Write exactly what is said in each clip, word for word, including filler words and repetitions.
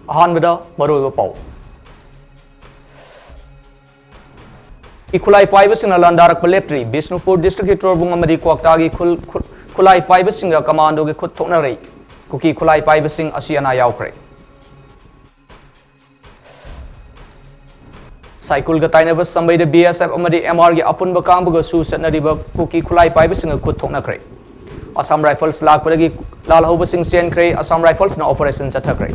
ꯑꯍꯥꯟꯕꯗ ꯃꯔꯨꯑꯣꯏꯕ ꯄꯥꯎ꯫ ꯈꯨꯠꯂꯥꯏ ꯄꯥꯏꯕꯁꯤꯡꯅ ꯂꯥꯟꯗꯥꯔꯛꯄ ꯂꯦꯞꯇ꯭ꯔꯤ꯫ ꯕꯤꯁꯅꯨꯄꯨꯔ ꯗꯤꯁꯇ꯭ꯔꯤꯛꯀꯤ ꯇꯣꯔꯕꯨꯡ ꯑꯃꯗꯤ ꯀ꯭ꯋꯥꯛꯇꯥꯒꯤ ꯈꯨꯜ-, ꯈꯨ-, ꯈꯨꯠꯂꯥꯏ ꯄꯥꯏꯕꯁꯤꯡꯒ ꯀꯃꯥꯟꯗꯣꯒꯤ ꯈꯨꯠ ꯊꯣꯛꯅꯔꯦ꯫ ꯀꯨꯀꯤ ꯈꯨꯠꯂꯥꯏ ꯄꯥꯏꯕꯁꯤꯡ ꯑꯁꯤ ꯑꯅꯥ ꯌꯥꯎꯈ꯭ꯔꯦ꯫ ꯁꯥꯏꯀꯨꯜꯒ ꯇꯥꯏꯅꯕ ꯁꯝꯕꯩꯗ ꯕꯤ ꯑꯦꯁ ꯑꯦꯐ ꯑꯃꯗꯤ ꯑꯦꯝ ꯑꯥꯔꯒꯤ ꯑꯄꯨꯟꯕ ꯀꯥꯡꯕꯨꯒ ꯁꯨ ꯆꯠꯅꯔꯤꯕ ꯀꯨꯀꯤ ꯈꯨꯠꯂꯥꯏ ꯄꯥꯏꯕꯁꯤꯡꯒ ꯈꯨꯠ ꯊꯣꯛꯅꯈ꯭ꯔꯦ꯫ ꯑꯁꯥꯝ ꯔꯥꯏꯐꯜꯁ ꯂꯥꯛꯄꯗꯒꯤ ꯂꯥꯜꯍꯧꯕꯁꯤꯡ ꯆꯦꯟꯈ꯭ꯔꯦ꯫ ꯑꯁꯥꯝ ꯔꯥꯏꯐꯜꯁꯅ ꯑꯣꯄꯔꯦꯁꯟ ꯆꯠꯊꯈ꯭ꯔꯦ꯫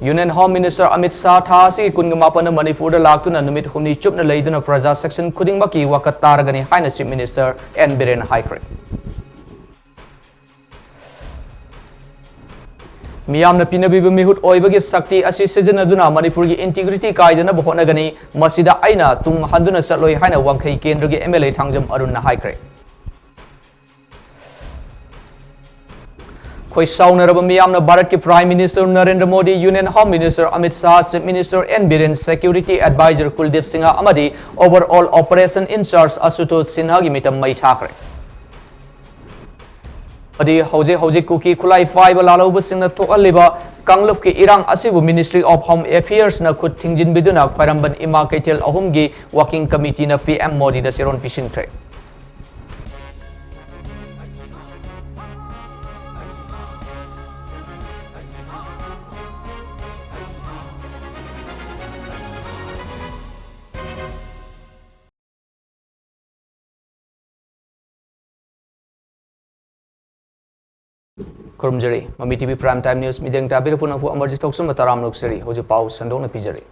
Union home minister Amit Shah ꯊꯥ ꯑꯁꯤꯒꯤ ꯀꯨꯟꯒ ꯃꯥꯄꯟꯗ ꯃꯅꯤꯄꯨꯔꯗ ꯂꯥꯛꯇꯨꯅ ꯅꯨꯃꯤꯠ ꯍꯨꯝꯅꯤ ꯆꯨꯞꯅ ꯂꯩꯗꯨꯅ ꯄ꯭ꯔꯖꯥ ꯁꯦꯛꯁꯟ ꯈꯨꯗꯤꯡꯃꯛꯀꯤ ꯋꯥꯀꯠ ꯇꯥꯔꯒꯅꯤ ꯍꯥꯏꯅ ꯆꯤꯐ ꯃꯤꯅꯤꯁꯇꯔ ꯑꯦꯟ ꯕꯤꯔꯦꯟ ꯍꯥꯏꯈ꯭ꯔꯦ꯫ ꯃꯤꯌꯥꯝꯅ ꯄꯤꯅꯕꯤꯕ ꯃꯤꯍꯨꯠ ꯑꯣꯏꯕꯒꯤ ꯁꯛꯇꯤ ꯑꯁꯤ ꯁꯤꯖꯤꯟꯅꯗꯨꯅ ꯃꯅꯤꯄꯨꯔꯒꯤ ꯏꯟꯇꯤꯒ꯭ꯔꯤꯇꯤ ꯀꯥꯏꯗꯅꯕ ꯍꯣꯠꯅꯒꯅꯤ꯫ ꯃꯁꯤꯗ ꯑꯩꯅ ꯇꯨꯡ ꯍꯟꯗꯨꯅ ꯆꯠꯂꯣꯏ ꯍꯥꯏꯅ ꯋꯥꯡꯈꯩ ꯀꯦꯟꯗ꯭ꯔꯒꯤ ꯑꯦꯝ ꯑꯦꯜ ꯑꯦ ꯊꯥꯡꯖꯝ ꯑꯔꯨꯟꯅ ꯍꯥꯏꯈ꯭ꯔꯦ꯫ ꯈꯣꯏꯁꯥꯎꯅꯔꯕ ꯃꯤꯌꯥꯝꯅ ꯚꯥꯔꯠꯀꯤ prime minister Narendra Modi, union home minister Amit Shah, chief minister N Biren, security advisor Kuldip Singh ꯑꯃꯗꯤ ꯑꯣꯚꯔꯑꯣꯜ ꯑꯣꯄꯔꯦꯁꯟ ꯏꯟꯆꯥꯔꯖ ꯑꯁꯨꯇꯣꯁ ꯁꯤꯟꯍꯒꯤ ꯃꯤꯇꯝ ꯃꯩ ꯊꯥꯈ꯭ꯔꯦ꯫ ꯑꯃꯗꯤ ꯍꯧꯖꯤꯛ ꯍꯧꯖꯤꯛ ꯀꯨꯀꯤ ꯈꯨꯠꯂꯥꯏ ꯄꯥꯏꯕ ꯂꯥꯜꯍꯧꯕꯁꯤꯡꯅ ꯊꯣꯛꯍꯜꯂꯤꯕ ꯀꯥꯡꯂꯨꯞꯀꯤ ꯏꯔꯥꯡ ꯑꯁꯤꯕꯨ ꯃꯤꯅꯤꯁꯇ꯭ꯔꯤ ꯑꯣꯐ ꯍꯣꯝ ꯑꯦꯐꯤꯌꯔꯁꯅ ꯈꯨꯠ ꯊꯤꯡꯖꯤꯟꯕꯤꯗꯨꯅ ꯈ꯭ꯋꯥꯏꯔꯝꯕꯟ ꯏꯃꯥ ꯀꯩꯊꯦꯜ ꯑꯍꯨꯝꯒꯤ ꯋꯥꯀꯤꯡ ꯀꯃꯤꯇꯤꯅ ꯄꯤ ꯑꯦꯝ ꯃꯣꯗꯤꯗ ꯆꯦꯔꯣꯟ ꯄꯤꯁꯤꯟꯈ꯭ꯔꯦ꯫ ꯈꯨꯔꯨꯝꯖꯔꯤ꯫ ꯃꯃꯤ T V Prime Time News ꯃꯤꯠꯌꯦꯡ ꯇꯥꯕꯤꯔꯤꯕ ꯄꯨꯝꯅꯃꯛꯄꯨ ꯑꯃꯔꯖꯤꯠ ꯊꯣꯛꯆꯣꯝꯅ ꯇꯔꯥꯝꯅ ꯑꯣꯛꯆꯔꯤ꯫ ꯍꯧꯖꯤꯛ ꯄꯥꯎ ꯁꯟꯗꯣꯛꯅ ꯄꯤꯖꯔꯤ꯫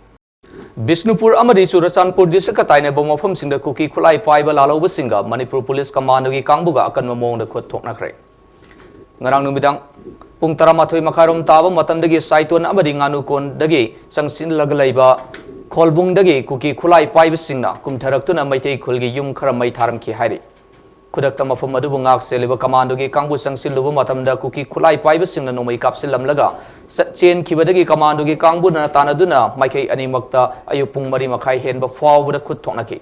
ꯕꯤꯁꯅꯨꯄꯨꯔ ꯑꯃꯗꯤ ꯆꯨꯔꯆꯥꯟꯄꯨꯔ ꯗꯤꯁꯇ꯭ꯔꯤꯛꯀ ꯇꯥꯏꯅꯕ ꯃꯐꯝꯁꯤꯡꯗ ꯀꯨꯀꯤ ꯈꯨꯠꯂꯥꯏ ꯄꯥꯏꯕ ꯂꯥꯜꯍꯧꯕꯁꯤꯡꯒ ꯃꯅꯤꯄꯨꯔ ꯄꯨꯂꯤꯁ ꯀꯃꯥꯟꯗꯣꯒꯤ ꯀꯥꯡꯕꯨꯒ ꯑꯀꯟꯕ ꯃꯑꯣꯡꯗ ꯈꯨꯠ ꯊꯣꯛꯅꯈ꯭ꯔꯦ꯫ ꯉꯔꯥꯡ ꯅꯨꯃꯤꯗꯥꯡ ꯄꯨꯡ ꯇꯔꯥꯃꯥꯊꯣꯏ ꯃꯈꯥꯏꯔꯣꯝ ꯇꯥꯕ ꯃꯇꯝꯗꯒꯤ ꯁꯥꯏꯇꯣꯟ ꯑꯃꯗꯤ ꯉꯥꯅꯨꯀꯣꯟꯗꯒꯤ ꯆꯪꯁꯤꯜꯂꯒ ꯂꯩꯕ ꯈꯣꯜꯕꯨꯡꯗꯒꯤ ꯀꯨꯀꯤ ꯈꯨꯠꯂꯥꯏ ꯄꯥꯏꯕꯁꯤꯡꯅ ꯀꯨꯝꯊꯔꯛꯇꯨꯅ ꯃꯩꯇꯩ ꯈꯨꯜꯒꯤ ꯌꯨꯝ ꯈꯔ ꯃꯩ ꯊꯥꯔꯝꯈꯤ ꯍꯥꯏꯔꯤ꯫ ꯈꯨꯗꯛꯇ ꯃꯐꯝ ꯑꯗꯨꯕꯨ ꯉꯥꯛ ꯁꯦꯜꯂꯤꯕ ꯀꯃꯥꯟꯗꯣꯒꯤ ꯀꯥꯡꯕꯨ ꯆꯪꯁꯤꯜꯂꯨꯕ ꯃꯇꯝꯗ ꯀꯨꯀꯤ ꯈꯨꯠꯂꯥꯏ ꯄꯥꯏꯕꯁꯤꯡꯅ ꯅꯣꯡꯃꯩ ꯀꯥꯞꯁꯤꯜꯂꯝꯂꯒ ꯆꯠ-, ꯆꯦꯟꯈꯤꯕꯗꯒꯤ ꯀꯃꯥꯟꯗꯣꯒꯤ ꯀꯥꯡꯕꯨꯅ ꯇꯥꯟꯅꯗꯨꯅ ꯃꯥꯏꯀꯩ ꯑꯅꯤꯃꯛꯇ ꯑꯌꯨꯛ ꯄꯨꯡ ꯃꯔꯤ ꯃꯈꯥꯏ ꯍꯦꯟꯕ ꯐꯥꯎꯕꯗ ꯈꯨꯠ ꯊꯣꯛꯅꯈꯤ꯫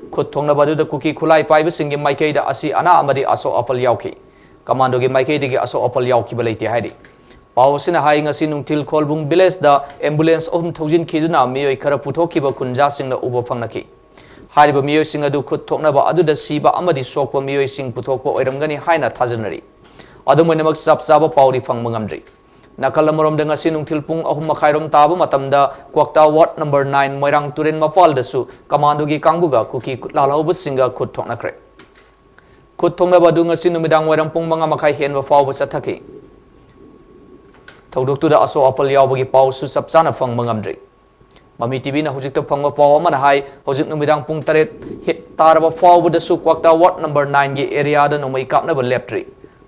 ꯈꯨꯠ ꯊꯣꯛꯅꯕ ꯑꯗꯨꯗ ꯀꯨꯀꯤ ꯈꯨꯠꯂꯥꯏ ꯄꯥꯏꯕꯁꯤꯡꯒꯤ ꯃꯥꯏꯀꯩꯗ ꯑꯁꯤ ꯑꯅꯥ ꯑꯃꯗꯤ ꯑꯁꯣꯛ ꯑꯄꯜ ꯌꯥꯎꯈꯤ꯫ ꯀꯃꯥꯟꯗꯣꯒꯤ ꯃꯥꯏꯀꯩꯗꯒꯤ ꯑꯁꯣꯛ ꯑꯄꯜ ꯌꯥꯎꯈꯤꯕ ꯂꯩꯇꯦ ꯍꯥꯏꯔꯤ꯫ ꯄꯥꯎ ꯑꯁꯤꯅ ꯍꯥꯏ, ꯉꯁꯤ ꯅꯨꯡꯊꯤꯜ ꯈꯣꯜꯕꯨꯡ ꯚꯤꯂꯦꯖꯗ ꯑꯦꯝꯕꯨꯂꯦꯟꯁ ꯑꯍꯨꯝ ꯊꯧꯖꯤꯟꯈꯤꯗꯨꯅ ꯃꯤꯑꯣꯏ ꯈꯔ ꯄꯨꯊꯣꯛꯈꯤꯕ ꯈꯨꯟꯖꯥꯁꯤꯡꯅ ꯎꯕ ꯐꯪꯅꯈꯤ꯫ ꯍꯥꯏꯔꯤꯕ ꯃꯤꯑꯣꯏꯁꯤꯡ ꯑꯗꯨ ꯈꯨꯠ ꯊꯣꯛꯅꯕ ꯑꯗꯨꯗ ꯁꯤꯕ ꯑꯃꯗꯤ ꯁꯣꯛꯄ ꯃꯤꯑꯣꯏꯁꯤꯡ ꯄꯨꯊꯣꯛꯄ ꯑꯣꯏꯔꯝꯒꯅꯤ ꯍꯥꯏꯅ ꯊꯥꯖꯅꯔꯤ꯫ ꯑꯗꯨꯝ ꯑꯣꯏꯅꯃꯛ, ꯆꯞ ꯆꯥꯕ ꯄꯥꯎꯗꯤ ꯐꯪꯕ ꯉꯝꯗ꯭ꯔꯤ꯫ ꯅꯥꯀꯜ ꯑꯃꯔꯣꯝꯗ, ꯉꯁꯤ ꯅꯨꯡꯊꯤꯜ ꯄꯨꯡ ꯑꯍꯨꯝ ꯃꯈꯥꯏꯔꯣꯝ ꯇꯥꯕ ꯃꯇꯝꯗ ꯀ꯭ꯋꯥꯛꯇꯥ ꯋꯥꯔꯗ ꯅꯝꯕꯔ ꯅꯥꯏꯟ ꯃꯣꯏꯔꯥꯡ ꯇꯨꯔꯦꯜ ꯃꯄꯥꯜꯗꯁꯨ ꯀꯃꯥꯟꯗꯣꯒꯤ ꯀꯥꯡꯕꯨꯒ ꯀꯨꯀꯤ ꯂꯥꯜꯍꯧꯕꯁꯤꯡꯒ ꯈꯨꯠ ꯊꯣꯛꯅꯈ꯭ꯔꯦ꯫ ꯈꯨꯠ ꯊꯣꯛꯅꯕ ꯑꯗꯨ ꯉꯁꯤ ꯅꯨꯃꯤꯗꯥꯡ ꯋꯥꯏꯔꯝ ꯄꯨꯡ ꯃꯉꯥ ꯃꯈꯥꯏ ꯍꯦꯟꯕ ꯐꯥꯎꯕ ꯆꯠꯊꯈꯤ꯫ ꯊꯧꯗꯣꯛꯇꯨꯗ ꯑꯁꯣꯛ ꯑꯄꯜ ꯌꯥꯎꯕꯒꯤ ꯄꯥꯎꯁꯨ ꯆꯞ ꯆꯥꯅ ꯐꯪꯕ ꯉꯝꯗ꯭ꯔꯤ꯫ ꯃꯃꯤ ꯇꯤꯚꯤꯅ ꯍꯧꯖꯤꯛꯇ ꯐꯪꯕ ꯄꯥꯎ ꯑꯃꯅ ꯍꯥꯏ, ꯍꯧꯖꯤꯛ ꯅꯨꯃꯤꯗꯥꯡ ꯄꯨꯡ ꯇꯔꯦꯠ ꯍꯦꯛ ꯇꯥꯔꯕ ꯐꯥꯎꯕꯗꯁꯨ ꯀ꯭ꯋꯥꯛꯇꯥ ꯋꯥꯔꯗ ꯅꯝꯕꯔ ꯅꯥꯏꯟꯒꯤ ꯑꯦꯔꯤꯌꯥꯗ ꯅꯣꯡꯃꯩ ꯀꯥꯞꯅꯕ ꯂꯦꯞꯇ꯭ꯔꯤ꯫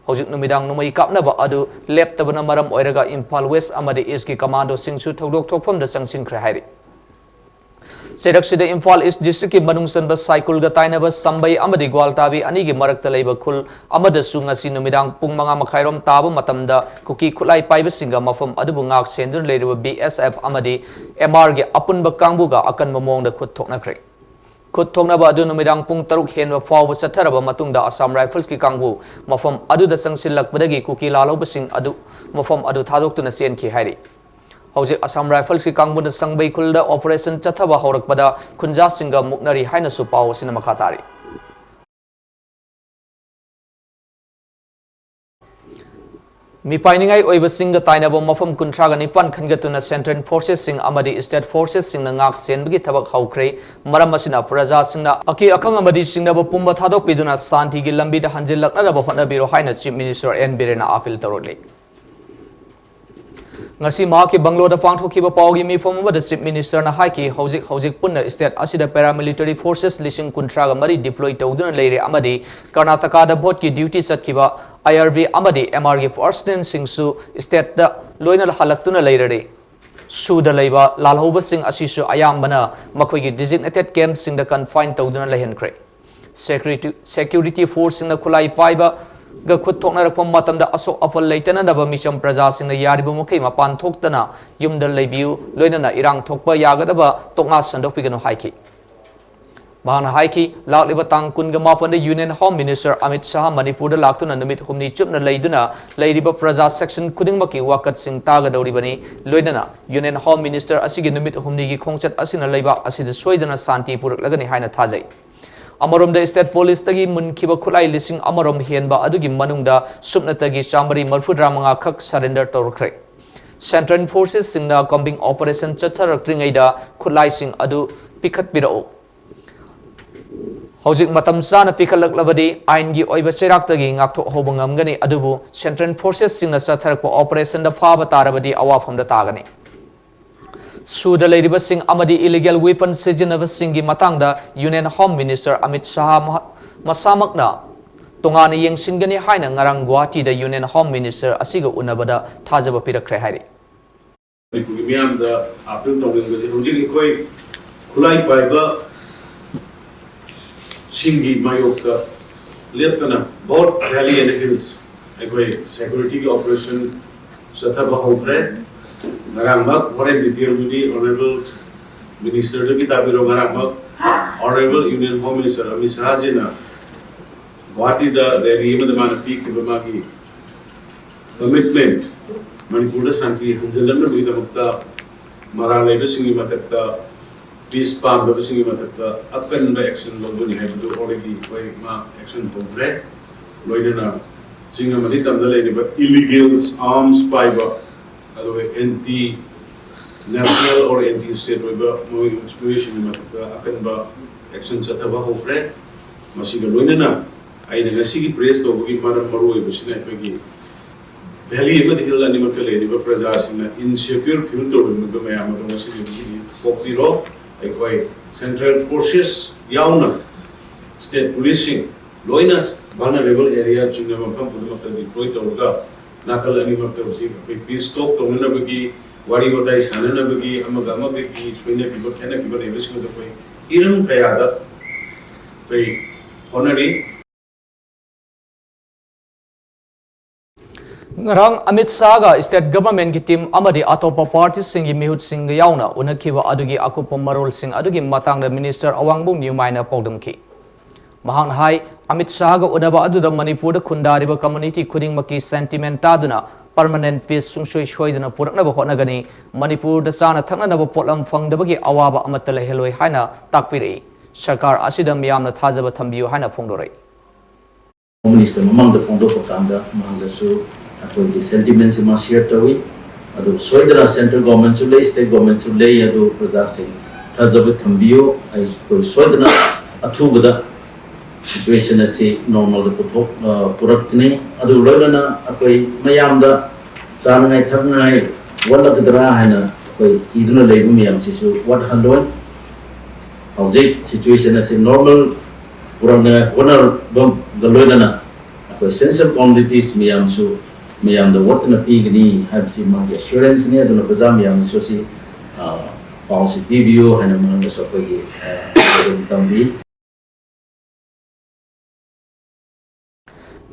ꯍꯧꯖꯤꯛ ꯅꯨꯃꯤꯗꯥꯡ ꯅꯣꯡꯃꯩ ꯀꯥꯞꯅꯕ ꯑꯗꯨ ꯂꯦꯞꯇꯕꯅ ꯃꯔꯝ ꯑꯣꯏꯔꯒ ꯏꯝꯐꯥꯜ ꯋꯦꯁ ꯑꯃꯗꯤ ꯏꯁꯀꯤ ꯀꯃꯥꯟꯗꯣꯁꯤꯡꯁꯨ ꯊꯧꯗꯣꯛ ꯊꯣꯛꯐꯝꯗ ꯆꯪꯁꯤꯟꯈ꯭ꯔꯦ ꯍꯥꯏꯔꯤ꯫ ꯆꯩꯔꯛꯁꯤꯗ ꯏꯝꯐꯥꯜ ꯏꯁ ꯗꯤꯁꯇ꯭ꯔꯤꯛꯀꯤ ꯃꯅꯨꯡ ꯆꯟꯕ ꯁꯥꯏꯀꯨꯜꯒ ꯇꯥꯏꯅꯕ ꯁꯝꯕꯩ ꯑꯃꯗꯤ ꯒ꯭ꯋꯥꯜꯇꯥꯕꯤ ꯑꯅꯤꯒꯤ ꯃꯔꯛꯇ ꯂꯩꯕ ꯈꯨꯜ ꯑꯃꯗꯁꯨ ꯉꯁꯤ ꯅꯨꯃꯤꯗꯥꯡ ꯄꯨꯡ ꯃꯉꯥ ꯃꯈꯥꯏꯔꯣꯝ ꯇꯥꯕ ꯃꯇꯝꯗ ꯀꯨꯀꯤ ꯈꯨꯠꯂꯥꯏ ꯄꯥꯏꯕꯁꯤꯡꯒ ꯃꯐꯝ ꯑꯗꯨꯕꯨ ꯉꯥꯛ ꯁꯦꯟꯗꯨꯅ ꯂꯩꯔꯤꯕ ꯕꯤ ꯑꯦꯁ ꯑꯦꯐ ꯑꯃꯗꯤ ꯑꯦꯝ ꯑꯥꯔꯒꯤ ꯑꯄꯨꯟꯕ ꯀꯥꯡꯕꯨꯒ ꯑꯀꯟꯕ ꯃꯑꯣꯡꯗ ꯈꯨꯠ ꯊꯣꯛꯅꯈ꯭ꯔꯦ꯫ ꯈꯨꯠ ꯊꯣꯛꯅꯕ ꯑꯗꯨ ꯅꯨꯃꯤꯗꯥꯡ ꯄꯨꯡ ꯇꯔꯨꯛ ꯍꯦꯟꯕ ꯐꯥꯎꯕ ꯆꯠꯊꯔꯕ ꯃꯇꯨꯡꯗ ꯑꯁꯥꯝ ꯔꯥꯏꯐꯜꯁꯀꯤ ꯀꯥꯡꯕꯨ ꯃꯐꯝ ꯑꯗꯨꯗ ꯆꯪꯁꯤꯜꯂꯛꯄꯗꯒꯤ ꯀꯨꯀꯤ ꯂꯥꯜꯍꯧꯕꯁꯤꯡ ꯑꯗꯨ ꯃꯐꯝ ꯑꯗꯨ ꯊꯥꯗꯣꯛꯇꯨꯅ ꯆꯦꯟꯈꯤ ꯍꯥꯏꯔꯤ꯫ ꯍꯧꯖꯤꯛ ꯑꯁꯥꯝ ꯔꯥꯏꯐꯜꯁꯀꯤ ꯀꯥꯡꯕꯨꯅ ꯁꯪꯕꯩ ꯈꯨꯜꯗ ꯑꯣꯄꯔꯦꯁꯟ ꯆꯠꯊꯕ ꯍꯧꯔꯛꯄꯗ ꯈꯨꯟꯖꯥꯁꯤꯡꯒ ꯃꯨꯛꯅꯔꯤ ꯍꯥꯏꯅꯁꯨ ꯄꯥꯎ ꯑꯁꯤꯅ ꯃꯈꯥ ꯇꯥꯔꯤ꯫ ꯃꯤꯄꯥꯏꯅꯤꯡꯉꯥꯏ ꯑꯣꯏꯕꯁꯤꯡꯒ ꯇꯥꯏꯅꯕ ꯃꯐꯝ ꯀꯨꯟꯊ꯭ꯔꯥꯒ ꯅꯤꯄꯥꯟ ꯈꯟꯒꯠꯇꯨꯅ ꯁꯦꯟꯇ꯭ꯔꯦꯜ ꯐꯣꯔꯁꯦꯁꯁꯤꯡ ꯑꯃꯗꯤ ꯁ꯭ꯇꯦꯠ ꯐꯣꯔꯁꯦꯁꯁꯤꯡꯅ ꯉꯥꯛ ꯁꯦꯟꯕꯒꯤ ꯊꯕꯛ ꯍꯧꯈ꯭ꯔꯦ꯫ ꯃꯔꯝ ꯑꯁꯤꯅ ꯄ꯭ꯔꯖꯥꯁꯤꯡꯅ ꯑꯀꯤ ꯑꯈꯪ ꯑꯃꯗꯤ ꯆꯤꯡꯅꯕ ꯄꯨꯝꯕ ꯊꯥꯗꯣꯛꯄꯤꯗꯨꯅ ꯁꯥꯟꯇꯤꯒꯤ ꯂꯝꯕꯤꯗ ꯍꯟꯖꯤꯜꯂꯛꯅꯅꯕ ꯍꯣꯠꯅꯕꯤꯔꯣ ꯍꯥꯏꯅ ꯆꯤꯐ ꯃꯤꯅꯤꯁꯇꯔ ꯑꯦꯟ ꯕꯤꯔꯦꯟꯅ ꯑꯥꯄꯤꯜ ꯇꯧꯔꯛꯂꯤ꯫ ꯉꯁꯤ ꯃꯍꯥꯛꯀꯤ ꯕꯪꯂꯣꯗ ꯄꯥꯡꯊꯣꯛꯈꯤꯕ ꯄꯥꯎꯒꯤ ꯃꯤꯐꯝ ꯑꯃꯗ ꯆꯤꯐ ꯃꯤꯅꯤꯁꯇꯔꯅ ꯍꯥꯏꯈꯤ, ꯍꯧꯖꯤꯛ ꯍꯧꯖꯤꯛ ꯄꯨꯟꯅ ꯁ꯭ꯇꯦꯠ ꯑꯁꯤꯗ ꯄꯦꯔꯥꯃꯤꯂꯤꯇꯔꯤ ꯐꯣꯔꯁꯦꯁ ꯂꯤꯁꯤꯡ ꯀꯨꯟꯊ꯭ꯔꯥꯒ ꯃꯔꯤ ꯗꯤꯄ꯭ꯂꯣꯏ ꯇꯧꯗꯨꯅ ꯂꯩꯔꯦ ꯑꯃꯗꯤ ꯀꯔꯅꯥꯇꯀꯥꯗ ꯚꯣꯠꯀꯤ ꯗ꯭ꯌꯨꯇꯤ ꯆꯠꯈꯤꯕ ꯑꯥꯏ ꯑꯥꯔ ꯕꯤ ꯑꯃꯗꯤ ꯑꯦꯝ ꯑꯥꯔꯒꯤ ꯐꯥꯔꯁꯅꯦꯜꯁꯤꯡꯁꯨ ꯁ꯭ꯇꯦꯠꯇ ꯂꯣꯏꯅ ꯍꯜꯂꯛꯇꯨꯅ ꯂꯩꯔꯔꯦ꯫ ꯁꯨꯗ ꯂꯩꯕ ꯂꯥꯜꯍꯧꯕꯁꯤꯡ ꯑꯁꯤꯁꯨ ꯑꯌꯥꯝꯕꯅ ꯃꯈꯣꯏꯒꯤ ꯗꯤꯖꯤꯒꯅꯦꯇꯦꯗ ꯀꯦꯝꯞꯁꯤꯡꯗ ꯀꯟꯐꯥꯏꯟ ꯇꯧꯗꯨꯅ ꯂꯩꯍꯟꯈ꯭ꯔꯦ꯫ ꯁꯦꯀ꯭ꯌꯨꯔꯤꯇꯤ, ꯁꯦꯀ꯭ꯌꯨꯔꯤꯇꯤ ꯐꯣꯔꯁꯁꯤꯡꯅ ꯈꯨꯠꯂꯥꯏ ꯄꯥꯏꯕꯒ ꯈꯨꯠ ꯊꯣꯛꯅꯔꯛꯄ ꯃꯇꯝꯗ ꯑꯁꯣꯛ ꯑꯄꯜ ꯂꯩꯇꯅꯅꯕ ꯃꯤꯆꯝ ꯄ꯭ꯔꯖꯥꯁꯤꯡꯅ ꯌꯥꯔꯤꯕ ꯃꯈꯩ ꯃꯄꯥꯟ ꯊꯣꯛꯇꯅ ꯌꯨꯝꯗ ꯂꯩꯕꯤꯌꯨ, ꯂꯣꯏꯅꯅ ꯏꯔꯥꯡ ꯊꯣꯛꯄ ꯌꯥꯒꯗꯕ ꯇꯣꯛꯅꯥ ꯁꯟꯗꯣꯛꯄꯤꯒꯅꯨ ꯍꯥꯏꯈꯤ꯫ ꯃꯍꯥꯛꯅ ꯍꯥꯏꯈꯤ, ꯂꯥꯛꯂꯤꯕ ꯇꯥꯡ ꯀꯨꯟꯒ ꯃꯥꯄꯟꯗ Union Home Minister Amit Shah ꯃꯅꯤꯄꯨꯔꯗ ꯂꯥꯛꯇꯨꯅ ꯅꯨꯃꯤꯠ ꯍꯨꯝꯅꯤ ꯆꯨꯞꯅ ꯂꯩꯗꯨꯅ ꯂꯩꯔꯤꯕ ꯄ꯭ꯔꯖꯥ section ꯈꯨꯗꯤꯡꯃꯛꯀꯤ ꯋꯥꯀꯠꯁꯤꯡ ꯇꯥꯒꯗꯧꯔꯤꯕꯅꯤ꯫ ꯂꯣꯏꯅꯅ Union Home Minister ꯑꯁꯤꯒꯤ ꯅꯨꯃꯤꯠ ꯍꯨꯝꯅꯤꯒꯤ ꯈꯣꯡꯆꯠ ꯑꯁꯤꯅ ꯂꯩꯕꯥꯛ ꯑꯁꯤꯗ ꯁꯣꯏꯗꯅ ꯁꯥꯟꯇꯤ ꯄꯨꯔꯛꯂꯒꯅꯤ ꯍꯥꯏꯅ ꯊꯥꯖꯩ꯫ ꯑꯃꯔꯣꯝꯗ, state police ꯇꯒꯤ ꯃꯨꯟꯈꯤꯕ ꯈꯨꯠꯂꯥꯏ ꯂꯤꯁꯤꯡ ꯑꯃꯔꯣꯝ ꯍꯦꯟꯕ ꯑꯗꯨꯒꯤ ꯃꯅꯨꯡꯗ ꯁꯨꯞꯅꯇꯒꯤ ꯆꯥꯃꯔꯤ ꯃꯔꯤꯐꯨꯇꯔꯥ ꯃꯉꯥ ꯈꯛ surrender ꯇꯧꯔꯛꯈ꯭ꯔꯦ꯫ Central Forces ꯁꯤꯡꯅ combing operation ꯆꯠꯊꯔꯛꯇ꯭ꯔꯤꯉꯩꯗ ꯈꯨꯠꯂꯥꯏꯁꯤꯡ ꯑꯗꯨ ꯄꯤꯈꯠꯄꯤꯔꯛꯎ꯫ ꯍꯧꯖꯤꯛ ꯃꯇꯝ ꯆꯥꯅ ꯄꯤꯈꯠꯂꯛꯂꯕꯗꯤ ꯑꯥꯏꯟꯒꯤ ꯑꯣꯏꯕ ꯆꯩꯔꯥꯛꯇꯒꯤ ꯉꯥꯛꯊꯣꯛꯍꯧꯕ ꯉꯝꯒꯅꯤ, ꯑꯗꯨꯕꯨ Central Forces ꯁꯤꯡꯅ ꯆꯠꯊꯔꯛꯄ operation ꯗ ꯐꯥꯕ ꯇꯥꯔꯕꯗꯤ ꯑꯋꯥꯐꯝꯗ ꯇꯥꯒꯅꯤ꯫ ꯁꯨꯗ ꯂꯩꯔꯤꯕꯁꯤꯡ ꯑꯃꯗꯤ illegal weapon ꯁꯤꯖꯤꯟꯅꯕꯁꯤꯡꯒꯤ ꯃꯇꯥꯡꯗ Union Home Minister Amit Shah ꯃꯍꯥ-, ꯃꯁꯥꯃꯛꯅ ꯇꯣꯉꯥꯟꯅ ꯌꯦꯡꯁꯤꯟꯒꯅꯤ ꯍꯥꯏꯅ ꯉꯔꯥꯡ ꯒꯨꯋꯥꯍꯥꯇꯤꯗ Union Home Minister ꯑꯁꯤꯒ ꯎꯅꯕꯗ ꯊꯥꯖꯕ ꯄꯤꯔꯛꯈ꯭ꯔꯦ ꯍꯥꯏꯔꯤ꯫ ꯃꯅꯤꯄꯨꯔꯒꯤ ꯃꯤꯌꯥꯝꯗ appeal ꯇꯧꯅꯤꯡꯕꯁꯦ, ꯍꯧꯖꯤꯛ ꯑꯩꯈꯣꯏ ꯈꯨꯠꯂꯥꯏ ꯄꯥꯏꯕ ꯁꯤꯡꯒꯤ ꯃꯥꯌꯣꯛꯇ ꯂꯦꯞꯇꯅ both valley and hills ꯑꯩꯈꯣꯏ security ꯒꯤ operation ꯆꯠꯊꯕ ꯍꯧꯈ꯭ꯔꯦ꯫ ꯉꯔꯥꯡꯃꯛ ꯍꯣꯔꯦꯟ detail ꯗꯨꯗꯤ Honourable Minister ꯗꯒꯤ ꯇꯥꯕꯤꯔꯣ꯫ ꯉꯔꯥꯡꯃꯛ Honourable Union Home Minister Amit ꯁꯥꯍꯖꯤꯅ ꯒꯨꯋꯥꯍꯥꯇꯤꯗ rally ꯑꯃꯗ ꯃꯥꯅ ꯄꯤꯈꯤꯕ ꯃꯥꯒꯤ commitment, ꯃꯅꯤꯄꯨꯔꯗ ꯁꯥꯟꯇꯤ ꯍꯟꯖꯤꯜꯂꯛꯅꯕꯒꯤꯗꯃꯛꯇ ꯃꯔꯥꯜ ꯂꯩꯕꯁꯤꯡꯒꯤ ꯃꯊꯛꯇ, peace ꯄꯥꯝꯗꯕꯁꯤꯡꯒꯤ ꯃꯊꯛꯇ ꯑꯀꯟꯕ action ꯂꯧꯒꯅꯤ ꯍꯥꯏꯕꯗꯨ already ꯑꯩꯈꯣꯏ ꯃꯥ action ꯍꯧꯈ꯭ꯔꯦ꯫ ꯂꯣꯏꯅꯅ ꯆꯤꯡ ꯑꯃꯗꯤ ꯇꯝꯗ ꯂꯩꯔꯤꯕ illegal arms ꯄꯥꯏꯕ, ꯑꯗꯨꯒ anti national or anti state ꯑꯣꯏꯕ ꯃꯣꯏ-, ꯃꯤꯑꯣꯏꯁꯤꯡꯒꯤ ꯃꯊꯛꯇ ꯑꯀꯟꯕ action ꯆꯠꯊꯕ ꯍꯧꯈ꯭ꯔꯦ꯫ ꯃꯁꯤꯒ ꯂꯣꯏꯅꯅ ꯑꯩꯅ ꯉꯁꯤꯒꯤ press ꯇꯧꯕꯒꯤ ꯃꯔꯝ ꯃꯔꯨ ꯑꯣꯏꯕꯁꯤꯅ ꯑꯩꯈꯣꯏꯒꯤ valley ꯑꯃꯗꯤ hill ꯑꯅꯤꯃꯛꯇ ꯂꯩꯔꯤꯕ ꯄ꯭ꯔꯖꯥꯁꯤꯡꯅ insecure feel ꯇꯧꯔꯤꯕ ꯃꯌꯥꯝ ꯑꯗꯨ ꯉꯁꯤꯗꯒꯤ ꯀꯣꯛꯄꯤꯔꯣ꯫ ꯑꯩꯈꯣꯏ Central Forces ꯌꯥꯎꯅ state police ꯁꯤꯡ ꯂꯣꯏꯅ vulnerable area ꯆꯤꯡꯅꯕ ꯃꯐꯝ ꯄꯨꯝꯅꯃꯛꯇ deploy ꯇꯧꯔꯒ ꯅꯥꯀꯜ ꯑꯅꯤꯃꯛꯇ ꯍꯧꯖꯤꯛ ꯑꯩꯈꯣꯏ peace talk ꯇꯧꯅꯅꯕꯒꯤ, ꯋꯥꯔꯤ ꯋꯥꯇꯥꯏ ꯁꯥꯟꯅꯅꯕꯒꯤ, ꯑꯃꯒ ꯑꯃꯒꯒꯤ ꯁꯣꯏꯅꯈꯤꯕ ꯈꯦꯠꯅꯈꯤꯕ ꯂꯩꯕꯁꯤꯡ ꯑꯗꯨ ꯑꯩꯈꯣꯏ ꯍꯤꯔꯝ ꯀꯌꯥꯗ ꯑꯩꯈꯣꯏ ꯍꯣꯠꯅꯔꯤ꯫ ꯉꯔꯥꯡ ꯑꯃꯤꯠ ꯁꯥꯍꯒ state governmentꯀꯤ team ꯑꯃꯗꯤ ꯑꯇꯣꯞꯄ partyꯁꯤꯡꯒꯤ ꯃꯤꯍꯨꯠꯁꯤꯡꯒ ꯌꯥꯎꯅ ꯎꯅꯈꯤꯕ ꯑꯗꯨꯒꯤ ꯑꯀꯨꯞꯄ ꯃꯔꯣꯜꯁꯤꯡ ꯑꯗꯨꯒꯤ ꯃꯇꯥꯡꯗ Minister ꯑꯋꯥꯡꯕꯝ ꯅ꯭ꯌꯨꯃꯥꯏꯅ ꯄꯥꯎꯗꯝꯈꯤ꯫ ꯃꯍꯥꯛꯅ ꯍꯥꯏ, ꯑꯃꯤꯠ ꯁꯥꯍꯒ ꯎꯅꯕ ꯑꯗꯨꯗ ꯃꯅꯤꯄꯨꯔꯗ ꯈꯨꯟꯗꯥꯔꯤꯕ community ꯈꯨꯗꯤꯡꯃꯛꯀꯤ sentiment ꯇꯥꯗꯨꯅ permanent peace ꯁꯨꯡꯁꯣꯏ ꯁꯣꯏꯗꯅ ꯄꯨꯔꯛꯅꯕ ꯍꯣꯠꯅꯒꯅꯤ, ꯃꯅꯤꯄꯨꯔꯗ ꯆꯥꯅ ꯊꯛꯅꯅꯕ ꯄꯣꯠꯂꯝ ꯐꯪꯗꯕꯒꯤ ꯑꯋꯥꯕ ꯑꯃꯠꯇ ꯂꯩꯍꯜꯂꯣꯏ ꯍꯥꯏꯅ ꯇꯥꯛꯄꯤꯔꯛꯏ꯫ ꯁꯔꯀꯥꯔ ꯑꯁꯤꯗ ꯃꯤꯌꯥꯝꯅ ꯊꯥꯖꯕ ꯊꯝꯕꯤꯌꯨ ꯍꯥꯏꯅ ꯐꯣꯡꯗꯣꯔꯛꯏ꯫ Home Minister ꯃꯃꯥꯡꯗ ꯐꯣꯡꯗꯣꯛꯄ ꯀꯥꯟꯗ ꯃꯍꯥꯛꯅꯁꯨ ꯑꯩꯈꯣꯏꯒꯤ sentimentꯁꯤ ꯃꯥ share ꯇꯧꯏ꯫ ꯑꯗꯨ ꯁꯣꯏꯗꯅ central governmentꯁꯨ ꯂꯩ, state governmentꯁꯨ ꯂꯩ, ꯑꯗꯨ ꯄ꯭ꯔꯖꯥꯁꯤꯡ ꯊꯥꯖꯕ ꯊꯝꯕꯤꯌꯨ꯫ ꯑꯩꯈꯣꯏ ꯁꯣꯏꯗꯅ ꯑꯊꯨꯕꯗ situation ꯑꯁꯤ normalꯗ ꯄꯨꯊꯣꯛ-, ꯑ, ꯄꯨꯔꯛꯀꯅꯤ꯫ ꯑꯗꯨ ꯂꯣꯏꯅꯅ ꯑꯩꯈꯣꯏ ꯃꯌꯥꯝꯗ ꯆꯥꯅꯉꯥꯏ ꯊꯛꯅꯉꯥꯏ ꯋꯥꯠꯂꯛꯀꯗ꯭ꯔꯥ ꯍꯥꯏꯅ ꯑꯩꯈꯣꯏ ꯀꯤꯗꯨꯅ ꯂꯩꯕ ꯃꯌꯥꯝꯁꯤꯁꯨ ꯋꯥꯠꯍꯜꯂꯣꯏ꯫ ꯍꯧꯖꯤꯛ situation ꯑꯁꯤ normal ꯄꯨꯔꯛꯅꯉꯥꯏ ꯍꯣꯠꯅꯕꯒ ꯂꯣꯏꯅꯅ ꯑꯩꯈꯣꯏ essential commodities ꯃꯌꯥꯝꯁꯨ ꯃꯌꯥꯝꯗ ꯋꯥꯠꯇꯅ ꯄꯤꯒꯅꯤ ꯍꯥꯏꯕꯁꯤ ꯃꯥꯒꯤ assuranceꯅꯤ꯫ ꯑꯗꯨꯅ ꯄ꯭ꯔꯖꯥ ꯃꯌꯥꯝꯅꯁꯨ ꯑꯁꯤ, ꯑ, ꯄꯥꯎꯁꯤ ꯄꯤꯕꯤꯌꯨ ꯍꯥꯏꯅ ꯃꯍꯥꯛꯅꯁꯨ ꯑꯩꯈꯣꯏꯒꯤ, ꯑ, ꯑꯗꯨꯝ ꯇꯝꯕꯤ꯫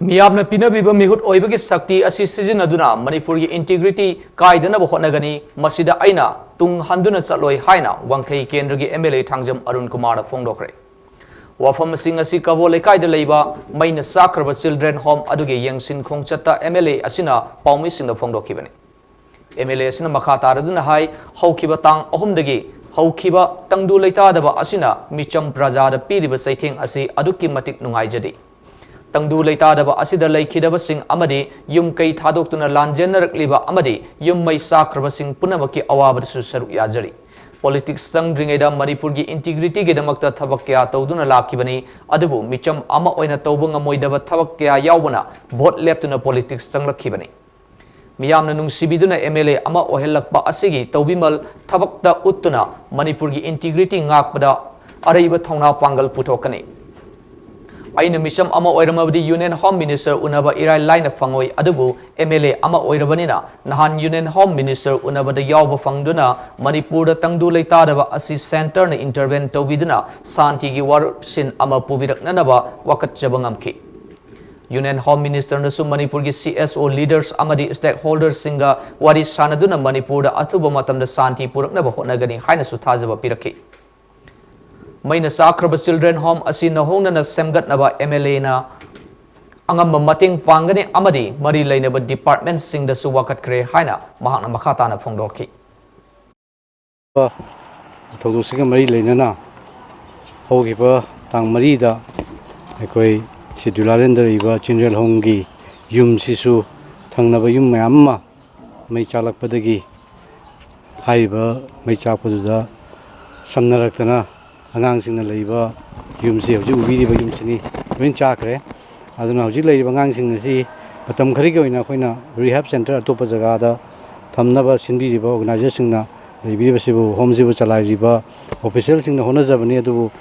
ꯃꯤꯌꯥꯝꯅ ꯄꯤꯅꯕꯤꯕ ꯃꯤꯍꯨꯠ ꯑꯣꯏꯕꯒꯤ ꯁꯛꯇꯤ ꯑꯁꯤ ꯁꯤꯖꯤꯟꯅꯗꯨꯅ ꯃꯅꯤꯄꯨꯔꯒꯤ integrity ꯀꯥꯏꯗꯅꯕ ꯍꯣꯠꯅꯒꯅꯤ꯫ ꯃꯁꯤꯗ ꯑꯩꯅ ꯇꯨꯡ ꯍꯟꯗꯨꯅ ꯆꯠꯂꯣꯏ ꯍꯥꯏꯅ ꯋꯥꯡꯈꯩ ꯀꯦꯟꯗ꯭ꯔꯒꯤ MLA ꯊꯥꯡꯖꯝ ꯑꯔꯨꯟ ꯀꯨꯃꯥꯔꯅ ꯐꯣꯡꯗꯣꯛꯈ꯭ꯔꯦ꯫ ꯋꯥꯐꯝꯁꯤꯡ ꯑꯁꯤ ꯀꯕꯣ ꯂꯩꯀꯥꯏꯗ ꯂꯩꯕ ꯃꯩꯅ ꯆꯥꯛꯈ꯭ꯔꯕ children home ꯑꯗꯨꯒꯤ ꯌꯦꯡꯁꯤꯟ ꯈꯣꯡꯆꯠꯇ MLA ꯑꯁꯤꯅ ꯄꯥꯎꯃꯤꯁꯤꯡꯗ ꯐꯣꯡꯗꯣꯛꯈꯤꯕꯅꯤ꯫ MLA ꯑꯁꯤꯅ ꯃꯈꯥ ꯇꯥꯔꯗꯨꯅ ꯍꯥꯏ, ꯍꯧꯈꯤꯕ ꯇꯥꯡ ꯑꯍꯨꯝꯗꯒꯤ ꯍꯧꯈꯤꯕ ꯇꯪꯗꯨ ꯂꯩꯇꯥꯗꯕ ꯑꯁꯤꯅ ꯃꯤꯆꯝ ꯄ꯭ꯔꯖꯥꯗ ꯄꯤꯔꯤꯕ ꯆꯩꯊꯦꯡ ꯑꯁꯤ ꯑꯗꯨꯛꯀꯤ ꯃꯇꯤꯛ ꯅꯨꯡꯉꯥꯏꯖꯗꯦ꯫ ꯇꯪꯗꯨ ꯂꯩꯇꯥꯗꯕ ꯑꯁꯤꯗ ꯂꯩꯈꯤꯗꯕꯁꯤꯡ ꯑꯃꯗꯤ ꯌꯨꯝ ꯀꯩ ꯊꯥꯗꯣꯛꯇꯨꯅ ꯂꯥꯟꯖꯦꯟꯅꯔꯛꯂꯤꯕ ꯑꯃꯗꯤ ꯌꯨꯝ ꯃꯩ ꯆꯥꯛꯈ꯭ꯔꯕꯁꯤꯡ ꯄꯨꯝꯅꯃꯛꯀꯤ ꯑꯋꯥꯕꯗꯁꯨ ꯁꯔꯨꯛ ꯌꯥꯖꯔꯤ꯫ Politics ꯆꯪꯗ꯭ꯔꯤꯉꯩꯗ ꯃꯅꯤꯄꯨꯔꯒꯤ integrityꯒꯤꯗꯃꯛꯇ ꯊꯕꯛ ꯀꯌꯥ ꯇꯧꯗꯨꯅ ꯂꯥꯛꯈꯤꯕꯅꯤ, ꯑꯗꯨꯕꯨ ꯃꯤꯆꯝ ꯑꯃ ꯑꯣꯏꯅ ꯇꯧꯕ ꯉꯝꯃꯣꯏꯗꯕ ꯊꯕꯛ ꯀꯌꯥ ꯌꯥꯎꯕꯅ vote ꯂꯦꯞꯇꯨꯅ politics ꯆꯪꯂꯛꯈꯤꯕꯅꯤ꯫ ꯃꯤꯌꯥꯝꯅ ꯅꯨꯡꯁꯤꯕꯤꯗꯨꯅ MLA ꯑꯃ ꯑꯣꯏꯍꯜꯂꯛꯄ ꯑꯁꯤꯒꯤ ꯇꯧꯕꯤꯃꯜ ꯊꯕꯛꯇ ꯎꯠꯇꯨꯅ ꯃꯅꯤꯄꯨꯔꯒꯤ integrity ꯉꯥꯛꯄꯗ ꯑꯔꯩꯕ ꯊꯧꯅꯥ ꯄꯥꯡꯒꯜ ꯄꯨꯊꯣꯛꯀꯅꯤ꯫ ꯑꯩꯅ ꯃꯤꯆꯝ ꯑꯃ ꯑꯣꯏꯔꯝꯃꯕꯗꯤ Union Home Minister ꯎꯅꯕ ꯏꯔꯥꯏ ꯂꯥꯏꯅ ꯐꯪꯉꯣꯏ, ꯑꯗꯨꯕꯨ MLA ꯑꯃ ꯑꯣꯏꯔꯕꯅꯤꯅ ꯅꯍꯥꯟ Union Home Minister ꯎꯅꯕꯗ ꯌꯥꯎꯕ ꯐꯪꯗꯨꯅ ꯃꯅꯤꯄꯨꯔꯗ ꯇꯪꯗꯨ ꯂꯩꯇꯥꯗꯕ ꯑꯁꯤ centreꯅ intervene ꯇꯧꯕꯤꯗꯨꯅ ꯁꯥꯟꯇꯤꯒꯤ ꯋꯥꯔꯣꯏꯁꯤꯟ ꯑꯃ ꯄꯨꯕꯤꯔꯛꯅꯅꯕ ꯋꯥꯀꯠꯆꯕ ꯉꯝꯈꯤ꯫ Union Home Ministerꯅꯁꯨ ꯃꯅꯤꯄꯨꯔꯒꯤ C S O leaders ꯑꯃꯗꯤ stakeholdersꯁꯤꯡꯒ ꯋꯥꯔꯤ ꯁꯥꯟꯅꯗꯨꯅ ꯃꯅꯤꯄꯨꯔꯗ ꯑꯊꯨꯕ ꯃꯇꯝꯗ ꯁꯥꯟꯇꯤ ꯄꯨꯔꯛꯅꯕ ꯍꯣꯠꯅꯒꯅꯤ ꯍꯥꯏꯅꯁꯨ ꯊꯥꯖꯕ ꯄꯤꯔꯛꯈꯤ꯫ ꯃꯩꯅ ꯆꯥꯛꯈ꯭ꯔꯕ Children Home ꯑꯁꯤ ꯅꯧꯍꯧꯅꯅ ꯁꯦꯝꯒꯠꯅꯕ MLAꯅ ꯑꯉꯝꯕ ꯃꯇꯦꯡ ꯄꯥꯡꯒꯅꯤ ꯑꯃꯗꯤ ꯃꯔꯤ ꯂꯩꯅꯕ departmentꯁꯤꯡꯗꯁꯨ ꯋꯥꯀꯠꯈ꯭ꯔꯦ ꯍꯥꯏꯅ ꯃꯍꯥꯛꯅ ꯃꯈꯥ ꯇꯥꯅ ꯐꯣꯡꯗꯣꯔꯛꯈꯤ꯫ ꯊꯧꯗꯣꯛꯁꯤꯒ ꯃꯔꯤ ꯂꯩꯅꯅ ꯍꯧꯈꯤꯕ ꯇꯥꯡ ꯃꯔꯤꯗ ꯑꯩꯈꯣꯏ Scheduled Islandꯗ ꯂꯩꯕ Children Homeꯒꯤ ꯌꯨꯝꯁꯤꯁꯨ ꯊꯪꯅꯕ ꯌꯨꯝ ꯃꯌꯥꯝ ꯑꯃ ꯃꯩ ꯆꯥꯛꯂꯛꯄꯗꯒꯤ ꯍꯥꯏꯔꯤꯕ ꯃꯩ ꯆꯥꯛꯄꯗꯨꯗ ꯁꯝꯅꯔꯛꯇꯅ ꯑꯉꯥꯡꯁꯤꯡꯅ ꯂꯩꯕ ꯌꯨꯝꯁꯤ, ꯍꯧꯖꯤꯛ ꯎꯕꯤꯔꯤꯕ ꯌꯨꯝꯁꯤꯅꯤ, ꯂꯣꯏ ꯆꯥꯈ꯭ꯔꯦ꯫ ꯑꯗꯨꯅ ꯍꯧꯖꯤꯛ ꯂꯩꯔꯤꯕ ꯑꯉꯥꯡꯁꯤꯡ ꯑꯁꯤ ꯃꯇꯝ ꯈꯔꯒꯤ ꯑꯣꯏꯅ ꯑꯩꯈꯣꯏꯅ rehab centre ꯑꯇꯣꯞꯄ ꯖꯒꯥꯗ ꯊꯝꯅꯕ ꯁꯤꯟꯕꯤꯔꯤꯕ organiserꯁꯤꯡꯅ, ꯂꯩꯕꯤꯔꯤꯕꯁꯤꯕꯨ, homeꯁꯤꯕꯨ ꯆꯂꯥꯏꯔꯤꯕ officialꯁꯤꯡꯅ ꯍꯣꯠꯅꯖꯕꯅꯤ꯫ ꯑꯗꯨꯕꯨ